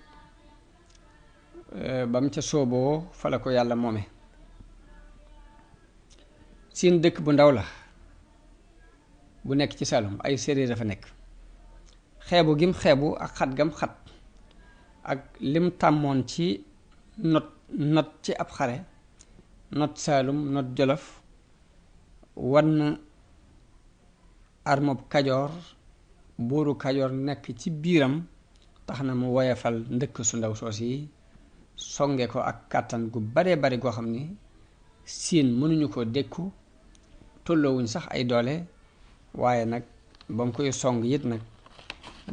ba mu ca sooboo fa la ko yàlla moome. siin dëkk bu ndaw la bu nekk ci Saalum, ay séeréer dafa nekk. xeebu gim xeebu ak xat gam xat ak lim tàmmoon ci not ci ab xare, not Saalum not Jolof, wann armob Kajoor, buuru Kajoor nekk ci biiram, tax na mu woyefal ndëkk su ndaw soos yi, songe ko ak kàttan gu bare bari goo xam ni siin mënuñu ko dékku, tolloowuñ sax ay doole, waaye nag ba mu koy song it nag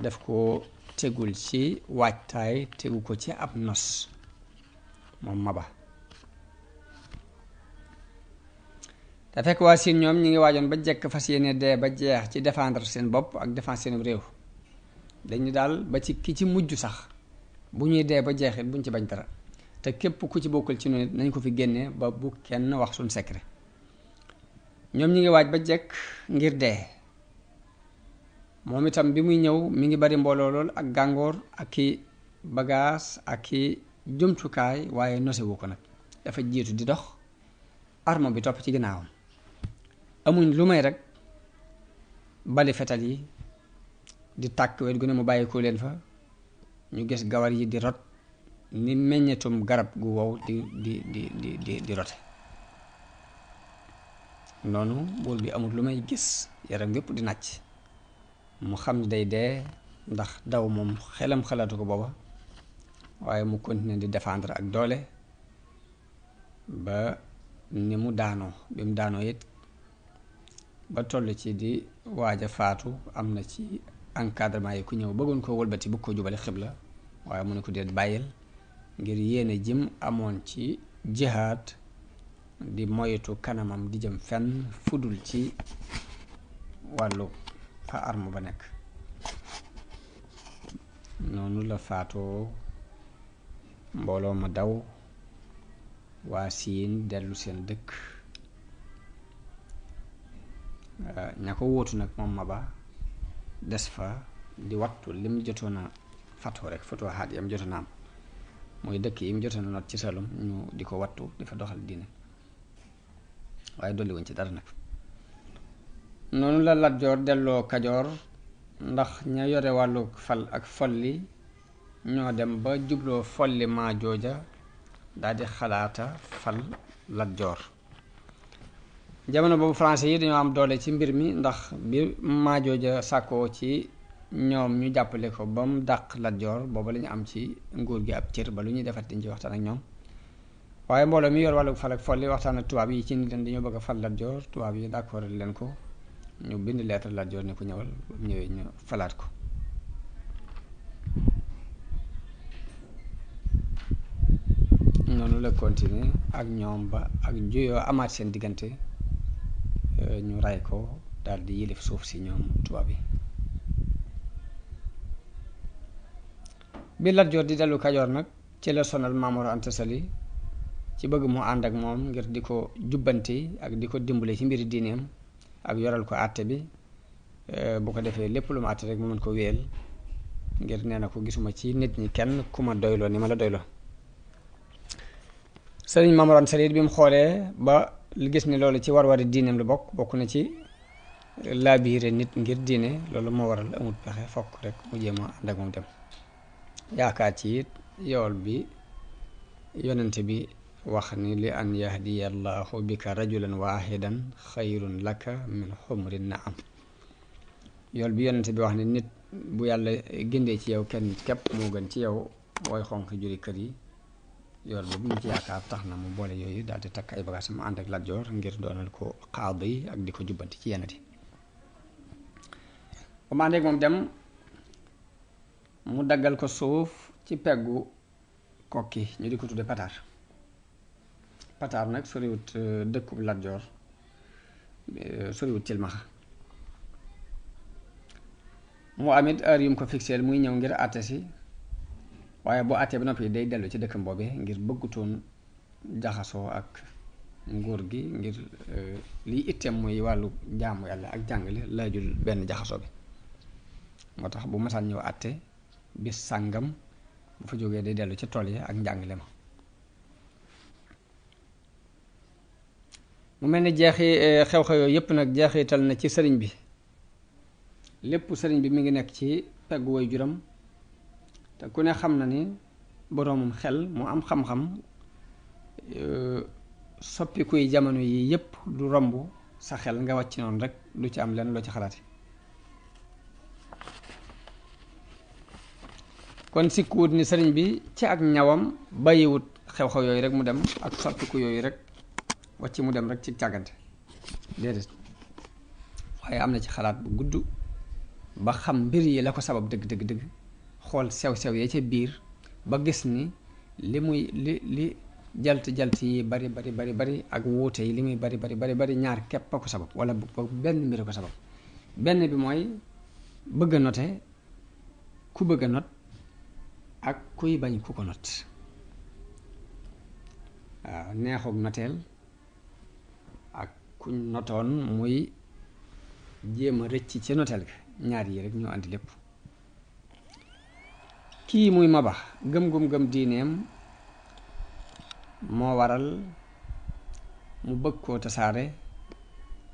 daf ko tegul ci waajtaay, tegu ko ci ab nos moom Maba. te fekk waa siin ñoom ñi ngi waajoon ba jekk fas yéene dee ba jeex ci défendre seen bopp ak défendre seen réew. dañu daal ba ci ki ci mujj sax bu ñuy dee ba jeexit buñ ci bañ dara, te képp ku ci bokkul ci noonu nañ ko fi génnee ba bu kenn wax suñ secret. ñoom ñi ngi waaj ba jekk ngir dee. moom itam bi muy ñëw mi ngi bari mbooloo lool ak gàngoor ak i bagaas ak i jumtukaay, waaye nosewu ko nag, dafa jiitu di dox, armo bi topp ci ginnaawam. amuñ lu may rek bali fetal yi di tàkk wet gu ne mu bàyyi ko leen fa, ñu gis gawar yi di rot ni meññetum garab gu wow di rote noonu. buur bi amul lu may gis yaram yépp di nàcc, mu xam ni day dee, ndax daw moom xelam xalaatu ko booba, waaye mu continuer di défendre ak doole ba ni mu daanoo. bi mu daanoo it ba toll ci di waaj a faatu, am na ci encadrement yi ku ñëw bëggoon ko wëlbati bëgg ko jubale xibla, waaye mu ne ko déet bàyyil, ngir yéene jim amoon ci jihaad di moytu kanamam di jëm fenn fudul ci wàllu fa arme ba nekk. noonu la faatoo, mbooloo ma daw, waa siin dellu seen dëkk. ña ko wóotu nag moom Maba des fa di wattu lim jotoon a fatoo rek, fatoo xaat yam jotoon a am, mooy dëkk yi mu jotoon a not ci Saalum, ñu di ko wattu di fa doxal diine, waaye dolli wuñ ci dara nag. noonu la Lat Joor delloo Kajoor, ndax ña yore wàllu fal ak folli ñoo dem ba jubloo folli maa jooja, daldi xalaata fal Lat Joor. jamono boobu français yi dañoo am doole ci mbir mi, ndax bi maa jooja sàkkoo ci ñoom ñu jàppale ko ba mu dàq Lat Joor booba la ñu am ci nguur gi ab cër ba lu ñuy defat dañ ci waxtaan ak ñoom waaye mbooloo mi yor wàllu fal ak folli waxtaan ak tubaab yi ci ni leen dañoo bëgg a fal Lat Joor tubaab yi d'accord leen ko ñu bind lettre Lat Joor ne ko ñëwal ba mu ñëwee ñu falaat ko noonu la continuer ak ñoom ba ak juyoo amaat seen diggante ñu ray ko daal di yilif suuf si ñoom tubaab yi bi Lat Joor di dellu Kajoor nag ci la sonal Maam Mor Anta Sali ci bëgg mu ànd ak moom ngir di ko jubbanti ak di ko dimbale ci mbiri diineem ak yoral ko àtte bi bu ko defee lépp lu mu àtte rek mu mën ko wéyal ngir nee na ko gisuma ci nit ñi kenn ku ma doyloo ni ma la doyloo sëriñ Maam Mor Anta Sali bi mu xoolee ba gis ni loolu ci war-wari diineem la bokk na ci laabiire nit ngir diine loolu moo waral amut pexe fokk rek mu jéem a ànd ak moom dem yaakaar ci it yool bi yonente bi wax ni li an yahdiya allahu bika rajulan wahidan xayrun laka min xumri naam yool bi yonente bi wax ni nit bu yàlla gindee ci yow kenn képp moo gën ci yow wooy xonq juri kër yi yool boobu mu ci yaakaar tax na mu boole yooyu daal di takk ay bagages mu ànd ak Lat Joor ngir doonal ko xaadi yi ak di ko jubbanti ci yenn yi bu ma àndeek moom dem mu daggal ko suuf ci peggu kokki ñu di ko tudde Pataar Pataar nag soriwut dëkkub Lat Joor soriwut Cilmaxa mu amit heure yu mu ko fixeel muy ñëw ngir àtte si waaye boo àttee ba noppi day dellu ci dëkkam boobee ngir bëggutoon jaxasoo ak nguur gi ngir liy itteem muy wàllu jaamu yàlla ak jàngale laajul benn jaxasoo bi moo tax bu masaan ñëw àtte bis sàngam bu fa jógee day dellu ci tool yi ak njàngale ma mu mel ni xew-xew yooyu yépp nag jeexital na ci sëriñ bi lépp sëriñ bi mi ngi nekk ci peggu way juram te ku ne xam na ni boroomum xel mu am xam-xam soppikuy jamono yi yépp du romb sa xel nga wàcc noonu rek du ci am lenn loo ci xalaati kon sikkuwut ni sëriñ bi ci ak ñawam bàyyiwut xew-xew yooyu rek mu dem ak soppiku yooyu rek wàcc mu dem rek ci càggante déedéet waaye am na ci xalaat bu gudd ba xam mbir yi la ko sabab dëgg xool sew-sew ya ca biir ba gis ni li jalt yi bari ak wuute yi li muy bari ñaar képp a ko sabab wala benn mbir a ko sabab benn bi mooy bëgg a note ku bëgg a not ak kuy bañ ku ko not waaw neexug noteel ak kuñ notoon muy jéem a rëcc ci noteel ga ñaar yi rek ñoo andi lépp kii muy Maba gëm diineem moo waral mu bëgg koo tasaare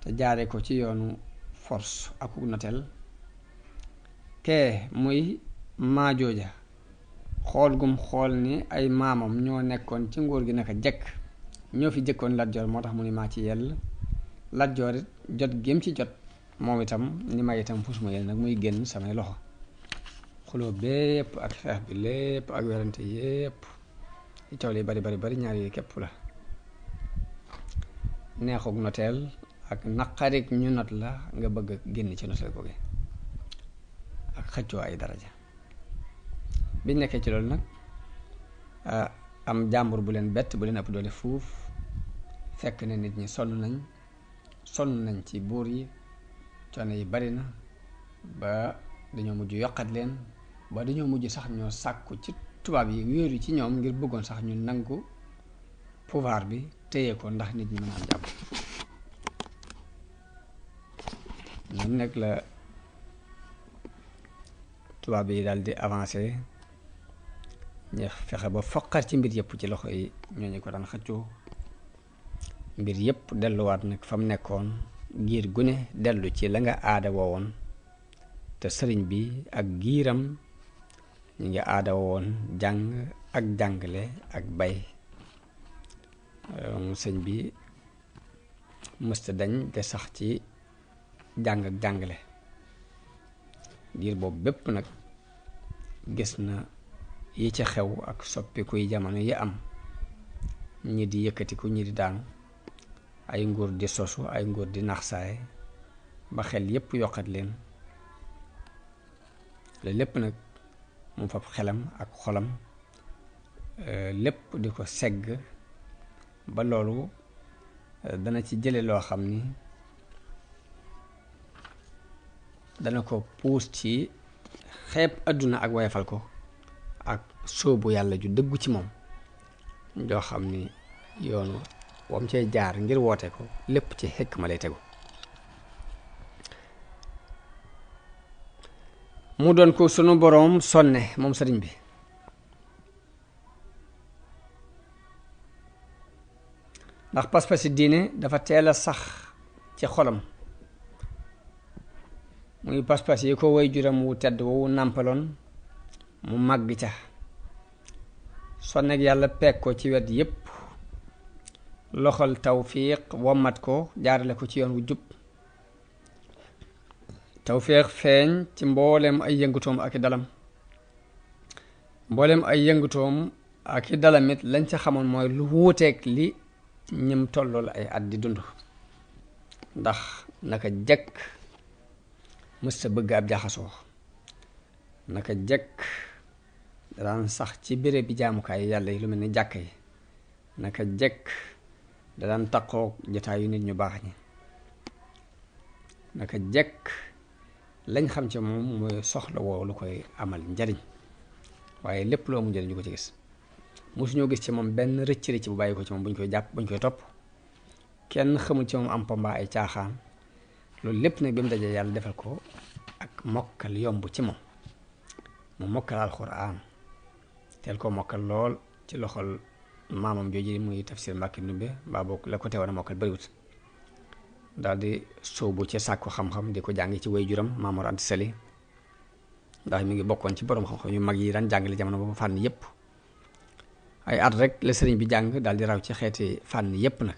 te jaare ko ci yoonu force akuk noteel kee muy Maajooja xool ni ay maamam ñoo nekkoon ci nguur gi naka jekk ñoo fi jëkkoon Lat Joor moo tax mu ni maa ci yell Lat Joor it jot gém ci jot moom itam ni may itam pusuma yell nag muy génn samay loxo xuloo bépp ak xeex bi lépp ak werante yépp ci coow li bari ñaar yi képp la neexug noteel ak naqarik ñu not la nga bëgg a génn ci noteel googu ak xëccoo ay daraja biñ nekkee ci loolu nag am jàmbur bu leen bett bu leen ëpp doole fuuf fekk ne nit ñi sonn nañ ci buur yi coono yi bari na ba dañoo mujj yokkat leen ba dañoo mujj sax ñoo sàkku ci tubaab yi wéeru ci ñoom ngir bëggoon sax ñu nangu pouvoir bi téye ko ndax nit ñi mën a am jàmm ñun nag la tubaab yi daal di avancé ñu fexe ba foqar ci mbir yëpp ci loxo yi ñooñu ko daan xëccoo mbir yëpp delluwaat nag fa mu nekkoon giir gu ne dellu ci la nga aada woowoon te sëriñ bi ak giiram ñu ngi aada woowoon jàng ak jàngale ak bay sëñ bi mësta dañ de sax ci jàng ak jàngale diir boobu bépp nag gis na yi ci xew ak soppiku yi jamono yi am, ñi di yëkkatiku ñi di daanu, ay nguur di sosu ay nguur di naxsaay ba xel yépp yokkat leen. la lépp nag mu fab xelam ak xolam lépp di ko segg ba loolu dana ci jële loo xam ni dana ko puus ci xeeb àdduna ak wayfal ko ak sóobu yàlla ju dëggu ci moom joo xam ni yoonu wam cay jaar ngir woote ko lépp ci xikma lay tegu. mu doon ko sunu boroom sonne moom sëriñ bi ndax pas-pasi diine dafa teel a sax ci xolam, muy pas-pas yi ko way juram wu tedd wu nàmpaloon mu màgg ca sonnek yàlla peeg ko ci wet yépp, loxol tawfiq wommat ko jaarale ko ci yoon wu jub. tawfiq feeñ ci mbooleem ay yëngutoom ak i dalam, mbooleem ay yëngutoom ak i dalamit lañ ca xamoon mooy lu wuuteeg li ñim tollool ay at di dund, ndax naka jekk mës sa bëgg ab jaxasoo, naka jekk daan sax ci béréb bi jaamukaay yàlla yi lu mel ni jàkk yi, naka jekk da daan taqoog jataayu nit ñu baax ñi, naka jekk lañ xam ci moom mooy soxla woo lu koy amal njariñ, waaye lépp loo mu njariñ ñu ko ci gis. mosuñoo gis ci moom benn rëcc rëcc bu bàyyi ko ci moom buñ koy jàpp buñ koy topp, kenn xamul ci moom am pamba ay caaxaan. loolu lépp nag bi mu dajee yàlla defal ko ak mokkal yomb ci moom, mu mokkal alxuraan teel ko mokkal lool ci loxol maamam jooju muy tafsir Mbàkke Ndumbe mbaa boog la ko teewoon a mokkal bariwut. daal di sóobu ci sàkku xam-xam di ko jàngi ci way juram Maam Mor Anta Sali, ndax mi ngi bokkoon ci borom xam-xam yu mag yi daan jàngale jamono boobu fànn yépp. ay at rek la sëriñ bi jàng daal di raw ci xeeti fànn yépp nag.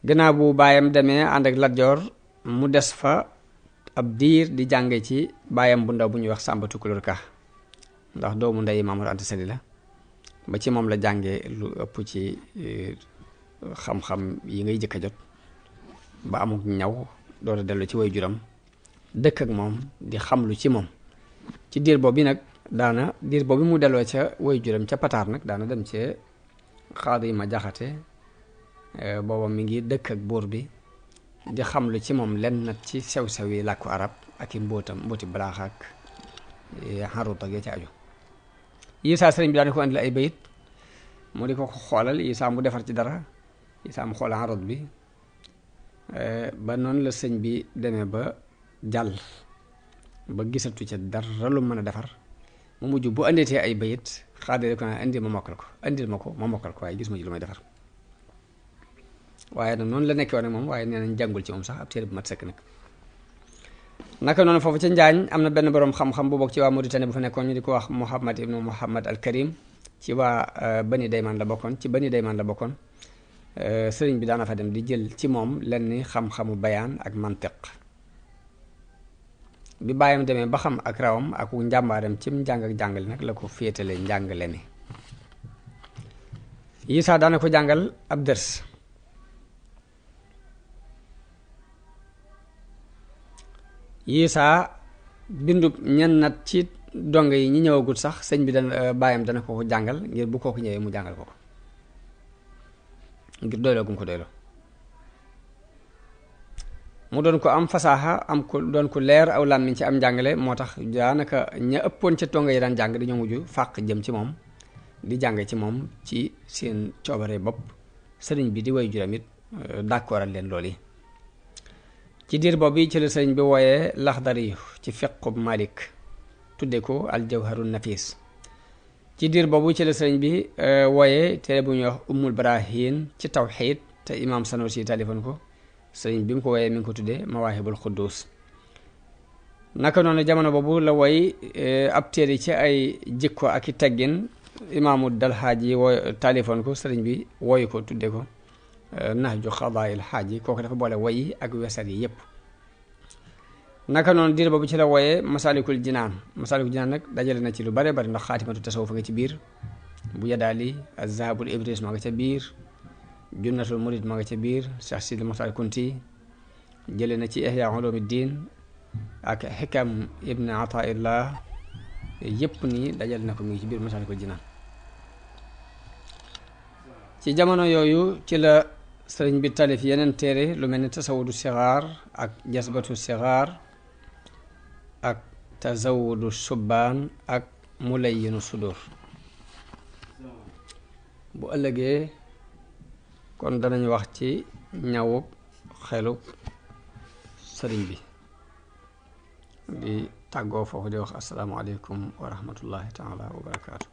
gannaaw bu baayam demee ànd ak Lat Joor mu des fa ab diir di jànge ci baayam bu ndaw bu ñuy wax Sàmba Tukulóor Ka, ndax doomu ndey Maam Mor Anta Sali la, ba ci moom la jànge lu ëpp ci xam-xam yi ngay jëkk a jot ba amuk ñaw door a dellu ci way juram dëkk ak moom di xamlu ci moom. ci diir boobu nag diir boobu mu delloo ca way juram ca Pataar nag daana dem ci Xaadi Ma Jaxate, booba mi ngi dëkk ak buur bi di xamlu ci moom lenn nag ci sew-sew yi làkku arab ak i mbooti balaax ak xarut ak ya ci aju. Isaa sëriñ bi daana ko andil ay bayit mu di ko xoolal, Isaa mu defar ci dara, Isaa mu xoolal xarut bi ba noonu la sëñ bi demee ba jàll ba gisatu ca dara lu mën a defar, mu mujj bu andeetee ay bayit xaadale ko naa indi ma mokkal ko, indil ma ko ma mokkal ko, waaye gis ma ci lu may defar. waaye nag noonu la nekkee woon moom, waaye nee nañ jàngul ci moom sax ab téere bu mat sëkk nag. naka noonu foofu ca Njaañ am na benn boroom xam-xam bu bokk ci waa Mauritanie bu fa nekkoon ñu di ko wax Muhammad ibnu Muhammad al Karim, ci waa Bani Daymaan la bokkoon, sëriñ bi daana fa dem di jël ci moom lenn xam-xamu bayaan ak mantiq. bi bàyyam demee ba xam ak rawam ak njàmbaaram cim njàng ak jàngale nag la ko féetale njàngale mi. Isaa daana ko jàngal ab dërs, Isaa bindub ñenn nat ci dongo yi ñi ñëwagul sax sëñ bi bàyyam dana ko jàngal ngir bu kooku ñëwee mu jàngal ko ngir doyloo gum ko doyloo. mu doon ko am fasaaxa doon ko leer aw làmmiñ ci am njàngale, moo tax daanaka ña ëppoon ca tonga yi daan jàng dañoo mujj fàq jëm ci moom di jàng ci moom ci seen coobare bopp. sëriñ bi di way juram it d'accordal leen loolu yi. ci diir boobu ci la sëriñ bi wooyee Laxdari ci fiqub Malik tudde ko aljawharun nafis. ci diir boobu ci la sëriñ bi wooyee téere bu ñuy wax Ummul Barahin ci tawxiid te imaam Sanusi talifoon ko, sëriñ bi mu ko woyee mi ngi ko tuddee Mawaahibul Quddus. naka noonu jamono boobu la woy ab téere ci ay jikko ak i teggin, imaamu Dalxaaji talifoon ko, sëriñ bi woy ko tudde ko Nahju Qadaa'il Haaji. kooku dafa boole woy yi ak wesar yi yépp. naka noonu diir boobu ci la wooyee Masaalikul Jinaan nag dajale na ci lu bare bari ndax xaatimatu tasawuf nga ci biir bu yadaali az-zahabul ibris ma nga ca biir junnatul murid ma nga ca biir Cheikh Sidi Moxtaar Kunti jële na ci ihya ulumuddin ak xikam ibn ataillah yépp nii dajale na ko mi ngi ci biir Masaalikul Jinaan ci jamono yooyu ci la sëriñ bi talif yeneen téere lu mel ni tasawudu sixaar ak jasbatu sixaar ak tazawudu subbaan ak mulayyinu sudur bu ëllëgee kon danañ wax ci ñawub xelub sëriñ bi di tàggoo foofu di wax assalaamu aleykum wa rahmatullahi taala wa barakaatu